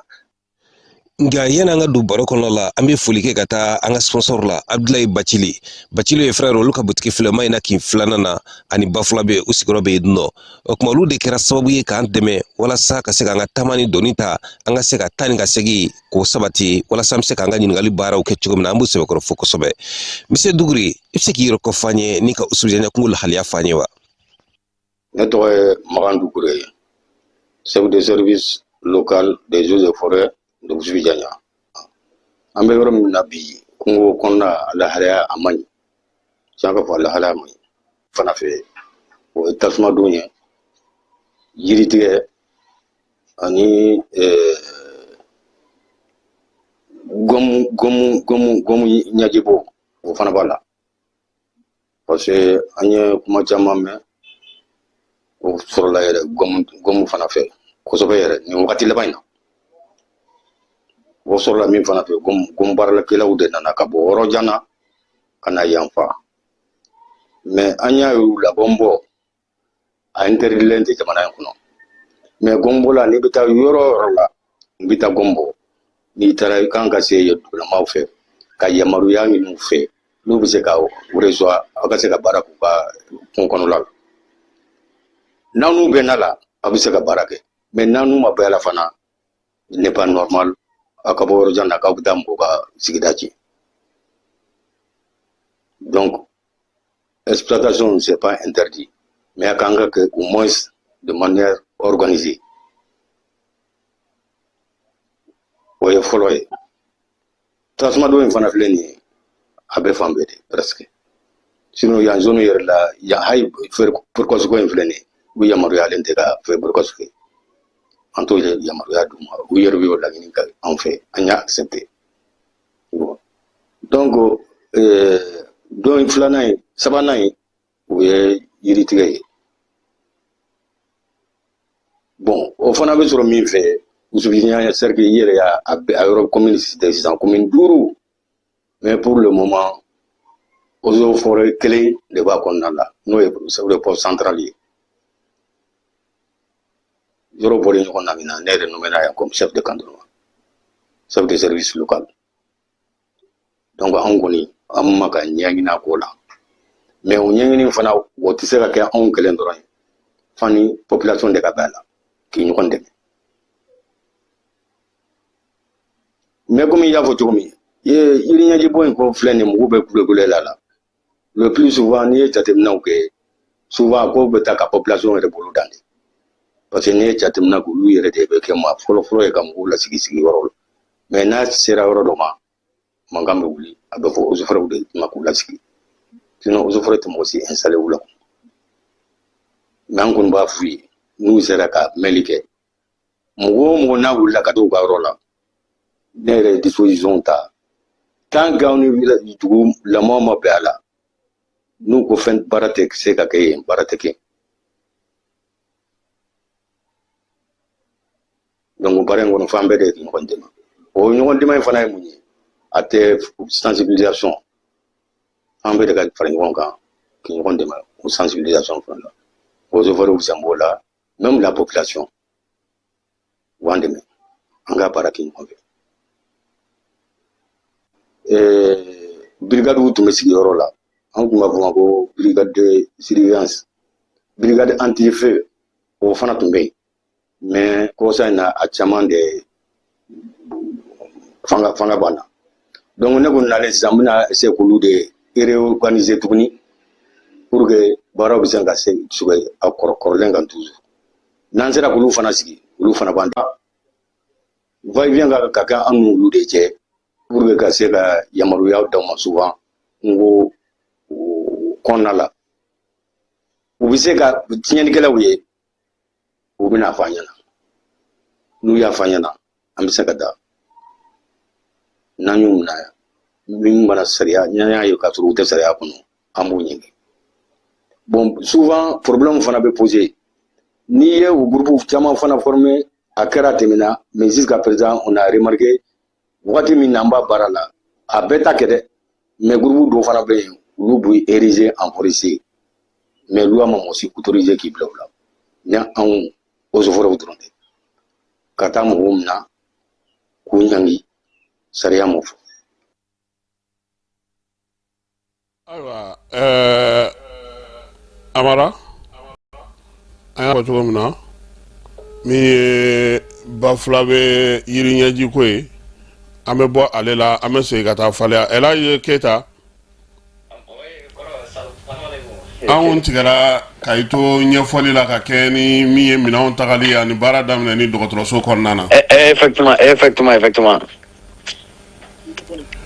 A: Nka yani an ka don baro kɔnɔna la, an bɛ foli kɛ ka taa an ka sponsor la, Abdulayi Bacili. Bacili ye frère, olu ka butigi filɛ ma in na kin filanan na ani Bafulabe, u sigiyɔrɔ bɛ yen nɔ. O tuma olu de kɛra sababu ye k'an dɛmɛ walasa ka se k'an ka taama ni doni ta, an ka se ka taa ni ka segin k'o sabati, walasa an bɛ se k'an ka ɲininkali baaraw kɛ cogo min na. An b'u sɛbɛkɔrɔ fo kosɛbɛ. Monsieur Dugure, i bɛ se k'i yɛrɛ kɔfɔ an ye ni ka Usubijaɲa kungo lahaliya fɔ an ye wa?
R: Ne tɔgɔ ye Makan Dukure ye, chef de service local des eaux et forêts de Usubijaɲa. An bɛ yɔrɔ min na bi, kungo kɔnɔna a lahalaya a man ɲi. Tiɲɛ ka fɔ, a lahalaya man ɲi. Fana fɛ, o ye tasuma don ye, yiritigɛ ani gɔmu ɲɛjibɔ, o fana b'a la. Parce que an ye kuma caman mɛn, o sɔrɔla yɛrɛ gɔmu fana fɛ kosɛbɛ yɛrɛ nin wagati laban in na. O sɔrɔla min fana fɛ, gɔmu baarakɛlaw de nana ka bɔ yɔrɔ jan na ka na yan fa. Mais an y'a ye u la, gɔmu bɔ a interdilen tɛ jamana in kɔnɔ. Mais gɔmu bɔla, n'i bɛ taa yɔrɔ o yɔrɔ la, i bɛ taa gɔmu bɔ, n'i taara i kan ka se yen dugulamaw fɛ ka yamaruya ɲini u fɛ, n'u bɛ se ka reçoit, aw ka se ka baara k'u ka kungo kɔnɔla la. N'aw n'u bɛnna la, aw bɛ se ka baara kɛ. Mais n'aw n'u ma bɛn a la fana, il n'est pas normal aw ka bɔ yɔrɔ jan na k'aw bɛ taa mɔgɔw ka sigida ci. Donc exploitation, c'est pas interdit, mais a kan ka kɛ au moins de manière organisée. O ye fɔlɔ ye. Tasuma don in fana filɛ nin ye, a bɛ fan bɛɛ de presque. Sinon yan zone yɛrɛ la yan, hali feu précoce ko in filɛ nin ye, u yamaruyalen tɛ ka feu précoce kɛ. An t'o yamaruya d'u ma, u yɛrɛ y'o laɲini kɛ anw fɛ, an y'a accepté. Bon, donc don filanan ye, sabanan ye, o ye yiritigɛ ye. Bon, o fana bɛ sɔrɔ min fɛ, Usubijaɲa cercle i yɛrɛ y'a a yɔrɔ commune cité sisan, commune 5, mais pour le moment eaux et forêts kelen de b'a kɔnɔna la, n'o ye poste central ye. Yɔrɔ bɔlen ɲɔgɔn na min na, ne yɛrɛ nommé yan comme chef de cantonnement, chef de service local. Donc anw kɔni an ma ka ɲɛɲini a ko la, mais o ɲɛɲini fana, o tɛ se ka kɛ anw kelen dɔrɔn ye, fo ni population de ka bɛn a la k'i ɲɔgɔn dɛmɛ. Mais komi i y'a fɔ cogo min, yiri ɲɛjibɔ in ko filɛ nin, mugu bɛ kulekule la la. Le plus souvent, n'i ye jateminɛw kɛ, souvent a ko bɛ taa ka population yɛrɛ bolo dan de. Parce que n'i ye jateminɛ kɛ, olu yɛrɛ de bɛ kɛ maa fɔlɔ-fɔlɔ ye ka mɔgɔw lasigi sigiyɔrɔ la. Mais n'a sera yɔrɔ dɔ ma, mankan bɛ wuli, a bɛ fɔ eaux et forêts de ma k'u lasigi. Sinon eaux et forêts tɛ mɔgɔ si installé u la. Mais an kɔni b'a f'u ye, n'u sera ka mɛnli kɛ, mɔgɔ o mɔgɔ n'a wulila ka t'u ka yɔrɔ la, ne yɛrɛ ye disposition ta. Tant qu'aw ni dugu lamɔ ma bɛn a la, n'u ko fɛn baara tɛ se ka kɛ yen, baara tɛ kɛ. Donc baara in kɔnɔ, f'an bɛɛ de ye ɲɔgɔn dɛmɛ. O ɲɔgɔn dɛmɛ in fana ye mun ye? A tɛ sensibilisation, an bɛɛ de ka fara ɲɔgɔn kan k'i ɲɔgɔn dɛmɛ o sensibilisation fana la. Eaux et forêts sen b'o la, même la population u b'an dɛmɛ, an ka baara kɛ ɲɔgɔn fɛ. Brigade tun bɛ sigi yɔrɔ la, an tun b'a fɔ ma ko brigade de surveillance, brigade anti-feu, o fana tun bɛ yen. Mais kɔsa in na, a caman de fanga banna. Donc ne ko nalen sisan, n bɛna essayer k'olu de réorganiser tuguni pour que baaraw bɛ se ka se a kɔrɔlen kan toujours. N'an sera k'olu fana sigi, Olu fana b'an va et vient ka kɛ an n'olu de cɛ pour que ka se ka yamaruya d'aw ma. Souvent n ko o kɔnɔna la, u bɛ se ka tiɲɛnikɛlaw ye, u bɛna fɔ an ɲɛna. N'u y'a fɔ an ɲɛna, an bɛ se ka da n'an y'u minɛ. Min mana sariya, n'an y'a ye k'a sɔrɔ u tɛ sariya kɔnɔ, an b'u ɲangi. Bon, souvent problème fana bɛ poser n'i ye o groupe caman fana former. A kɛra a tɛmɛna, mais jusqu'à présent on a remarqué, wagati min na an b'a baara la, a bɛɛ ta kɛ dɛ, mais groupe dɔw fana bɛ yen, olu b'u ériger en forestier, mais loi ma mɔgɔ si autorisé k'i bila o la. Ni anw eaux et forêts dɔrɔn tɛ ka taa mɔgɔw minɛ k'u ɲangi, sariya m'o fɔ.
B: Ayiwa, Amara, an y'a fɔ cogo min na, min ye Bafulabe yiriɲɛji ko ye, an bɛ bɔ ale la, an bɛ segin ka taa Faleya. Elaji Keyita, anw tigɛra ka i to ɲɛfɔli la ka kɛ ni min ye minɛnw tagali ani baara daminɛ ni dɔgɔtɔrɔso kɔnɔna na.
P: Effectivement, effectivement, effectivement.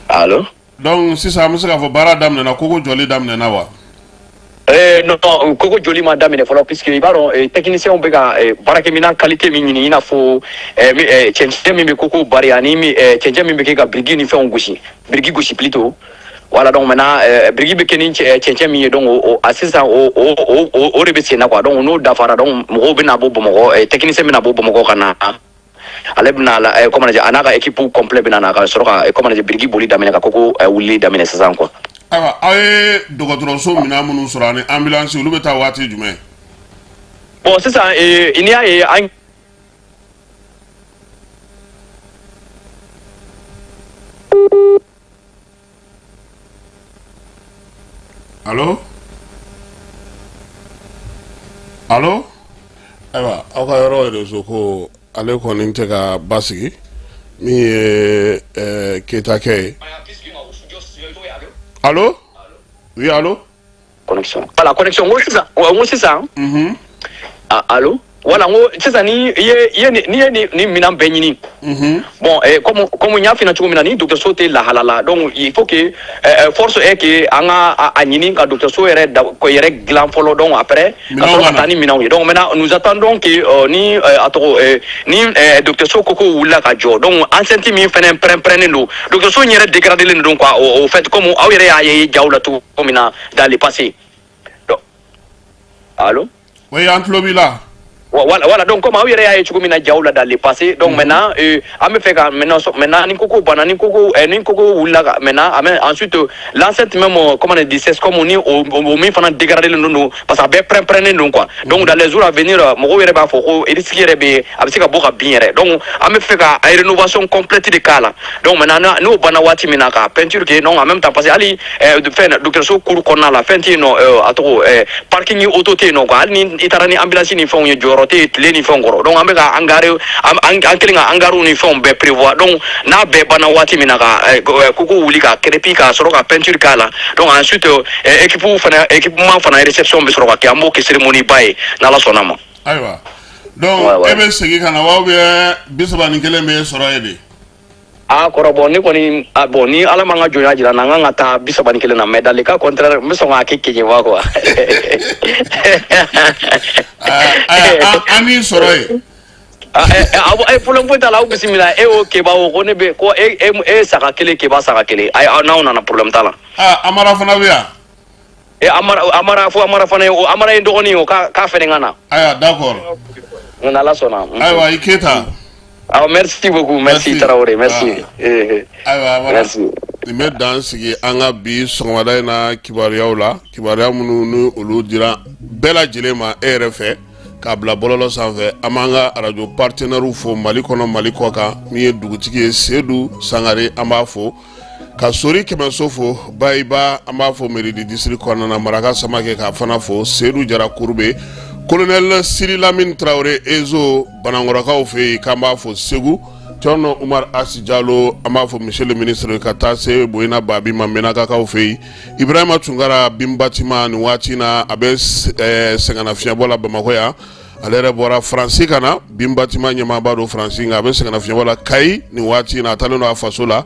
P: Allo?
B: Donc sisan an bɛ se k'a fɔ baara daminɛna, koko jɔli daminɛna wa?
P: Non, koko jɔli ma daminɛ fɔlɔ, puisque i b'a dɔn, technicien bɛ ka baarakɛminɛn qualité min ɲini, i n'a fɔ cɛncɛn min bɛ koko bari ani cɛncɛn min bɛ kɛ ka biriki ni fɛnw gosi, biriki gosi plutôt. Voilà, donc maintenant biriki bɛ kɛ ni cɛncɛn min ye, donc o a sisan o de bɛ sen na quoi. Donc n'o dafara, donc mɔgɔw bɛna bɔ Bamakɔ, technicien bɛna bɔ Bamakɔ ka na, ale bɛna la, comment dire, a n'a ka équipe complet bɛna na ka sɔrɔ ka, comment dire, biriki boli daminɛ, ka koko wulili daminɛ sisan quoi.
B: Ayiwa, aw ye dɔgɔtɔrɔso minɛn minnu sɔrɔ ani ambulance, olu bɛ taa waati jumɛn?
P: Bon, sisan n'i y'a ye an
B: Allo, allo. Ayiwa, aw ka yɔrɔ réseau ko ale kɔni tɛ ka basigi. Min ye Keyita kɛ ye. Allo, oui, allo.
P: Connexion, voilà, connexion. N ko sisan, n ko sisan. Ah, allo, voilà, n ko sisan ni i ye i ye ni ye nin minɛn bɛɛ ɲini. Bon, comme n y'a f'i ɲɛna cogo min na, ni dɔgɔtɔrɔso tɛ lahala la, donc il faut que force est que an ka a ɲini ka dɔgɔtɔrɔso yɛrɛ da ko yɛrɛ dilan fɔlɔ. Donc après ka sɔrɔ ka taa ni minɛnw ye. Donc maintenant nous attendons que ni a tɔgɔ ni dɔgɔtɔrɔso koko wulila ka jɔ, donc enceinte min fɛnɛ pɛrɛn-pɛrɛnnen don, dɔgɔtɔrɔso in yɛrɛ dégradé don quoi. Au fait, comme aw yɛrɛ y'a ye jaw la cogo min na dans le passé. Donc, allo?
B: Oui, an tulo b'i la.
P: Voilà, voilà, donc comme aw yɛrɛ y'a ye cogo min na jaw la dans le passé, donc maintenant an bɛ fɛ ka maintenant maintenant ni koko banna, ni koko wulila ka maintenant ensuite l'enceinte même, comment on dit, c'est comme ni o min fana dégradé don, parce que a bɛɛ pɛrɛn-pɛrɛnnen don quoi. Donc dans les jours à venir, mɔgɔw yɛrɛ b'a fɔ ko risque yɛrɛ bɛ, a bɛ se ka bɔ ka bin yɛrɛ. Donc an bɛ fɛ ka rénovation complète de k'a la. Donc maintenant n'o banna waati min na, ka peinture kɛ, donc en même temps, parce que hali fɛn dɔgɔtɔrɔso cour kɔnɔna la, fɛn tɛ yen nɔ, a tɔgɔ parking auto tɛ yen nɔ quoi. Hali ni i taara ni ambulance ni fɛnw ye, jɔyɔrɔ tɛ yen tile ni fɛnw kɔrɔ. Donc an bɛ ka hangar, an kɛlen ka hangarw ni fɛnw bɛɛ prévoir. Donc n'a bɛɛ banna waati min na, ka koko wuli ka crépi, ka sɔrɔ ka peinture k'a la, donc ensuite équipe fana, équipement fana réception bɛ sɔrɔ ka kɛ, an b'o kɛ cérémonie ba ye n'Ala sɔnna ma.
B: Ayiwa, donc e bɛ segin ka na wa, ou bien 31 bɛ sɔrɔ yen de?
P: A kɔrɔ, bon, ne kɔni, ah, bon, ni Ala m'an ka jɔnya jira n na, n kan ka taa 31 na, mais dans le cas contraire, n bɛ sɔn k'a kɛ Keɲeba quoi.
B: An b'i sɔrɔ yen.
P: Ah, eh, problème foyi t'a la, aw bisimila. E o Keba o ko ne bɛ ko e e e saga kelen, Keba saga kelen. Ayi, aw n'aw nana, problème t'a la.
B: Ah, Amara fana bɛ yan.
P: E Amara, Amara fo, Amara fana ye o, Amara ye n dɔgɔnin ye o, k'a fɛnɛ ka na.
B: Ayiwa, d'accord.
P: N'Ala sɔnna.
B: Ayiwa, i Keyita.
P: Ah, merci beaucoup, merci,
B: Merci.
P: Traoré, merci.
B: Ah.
P: Eh, eh.
B: Ayiwa Amara.
P: Merci.
B: Nin bɛ dan sigi an ka bi sɔgɔmada in na kibaruyaw la, kibaruya minnu ni olu dira bɛɛ lajɛlen ma e yɛrɛ fɛ k'a bila bɔlɔlɔ sanfɛ. An b'an ka arajo partenaires fo Mali kɔnɔ, Mali kɔ kan. Min ye dugutigi ye, Sedu Sangare, an b'a fo ka Sori Kɛmɛso fo, Bayiba, an b'a fo Mairie du district kɔnɔna na, Maraka Samakɛ k'a fana fo, Sedu Jara Kurube, colonel Siri Lamine Traoré Ezo Banankɔrɔkaw fɛ yen, k'an b'a fo Segu, Tɔnɔ Umar Asi Jalo, an b'a fɔ monsieur le ministre, ka taa se Boyina Babi ma Menakakaw fɛ yen, Ibrahima Tunkara Binbatima, nin waati na a bɛ sɛgɛnnafiɲɛbɔ la Bamakɔ yan. Ale yɛrɛ bɔra Faransi ka na. Bin bâtiment ɲɛmaaba don Faransi, nka a bɛ sɛgɛnnafiɲɛbɔ la Kayi nin waati in na. A taalen don a faso la.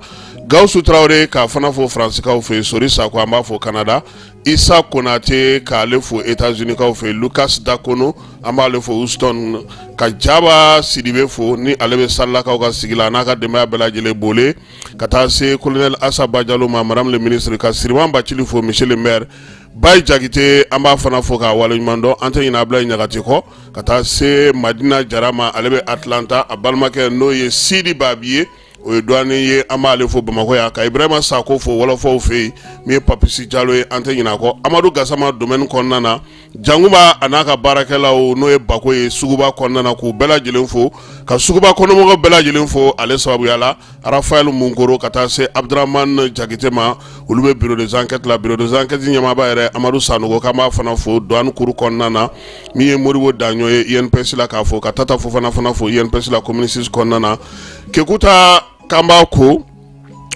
B: Gawusu Tarawele k'a fana fo Faransikaw fɛ yen. Sori Sako, an b'a fo Canada. Isa Konate k'ale fo États-Unis kaw fɛ yen. Lucas Dakono, an b'ale fo Houston. Ka Jaba Sidibe fo, ni ale bɛ Salakaw ka sigi la, a n'a ka denbaya bɛɛ lajɛlen bole, ka taa se colonel Asa Bajalo ma, madame le ministre, ka Siriman Bacili fo, monsieur le maire. Bayi Jakite, an b'a fana fo k'a waleɲuman dɔn. An tɛ ɲinɛ Abulayi Ɲagati kɔ, ka taa se Madina Jara ma, ale bɛ Atlanta. A balimakɛ n'o ye Sidi Babi ye, o ye douanier ye, an b'ale fo Bamakɔ yan. Ka Ibrahima Sako fo wɔlɔfɔw fɛ yen. Min ye Papisi Jalo ye, an tɛ ɲinɛ a kɔ. Amadu Gasama domaine kɔnɔna na, Jankuba a n'a ka baarakɛlaw, n'o ye Bako ye suguba kɔnɔna na, k'u bɛɛ lajɛlen fo, ka suguba kɔnɔmɔgɔw bɛɛ lajɛlen fo ale sababuya la. Rafael Munkoro, ka taa se Abdramane Jakite ma, olu bɛ bureau des enquêtes la. Bureau des enquêtes ɲɛmaaba yɛrɛ Amadu Sanogo, k'an b'a fana fo douane cour kɔnɔna na. Min ye Modibo Daɲɔ ye INPS la, k'a fo, ka Tata Fofana fana fo INPS la commune 6 kɔnɔna na. Kekuta, k'an b'a ko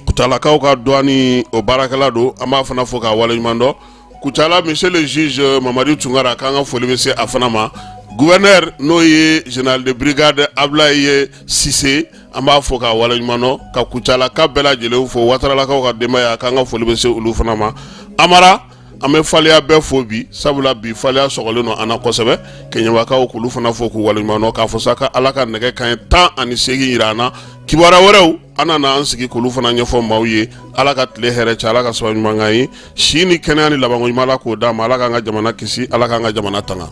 B: Kutalakaw ka douane o baarakɛla don, an b'a fana fo k'a waleɲuman dɔn. Kucala, monsieur le juge Mamadi Tunkara, k'an ka foli bɛ se a fana ma. Gouverneur, n'o ye général de brigade Ablaye Sise, an b'a fo k'a waleɲuman dɔn, ka Kucalaka bɛɛ lajɛlen fo, Wataralakaw ka denbaya, k'an ka foli bɛ se olu fana ma. Amara, an bɛ faliya bɛɛ fo bi, sabula bi faliya sɔgɔlen don an na kosɛbɛ. Kɛɲɛbakaw, k'olu fana fo k'u waleɲuman dɔn, k'a fɔ sa ka Ala ka nɛgɛ kanɲɛ 18 yira an na. Kibaruya wɛrɛw, an nana an sigi k'olu fana ɲɛfɔ maaw ye. Ala ka tile hɛrɛ cɛ, Ala ka sababu ɲuman k'an ye, si ni kɛnɛya ni labanko ɲuman, Ala k'o d'an ma. Ala k'an ka jamana kisi, Ala k'an ka jamana tanga.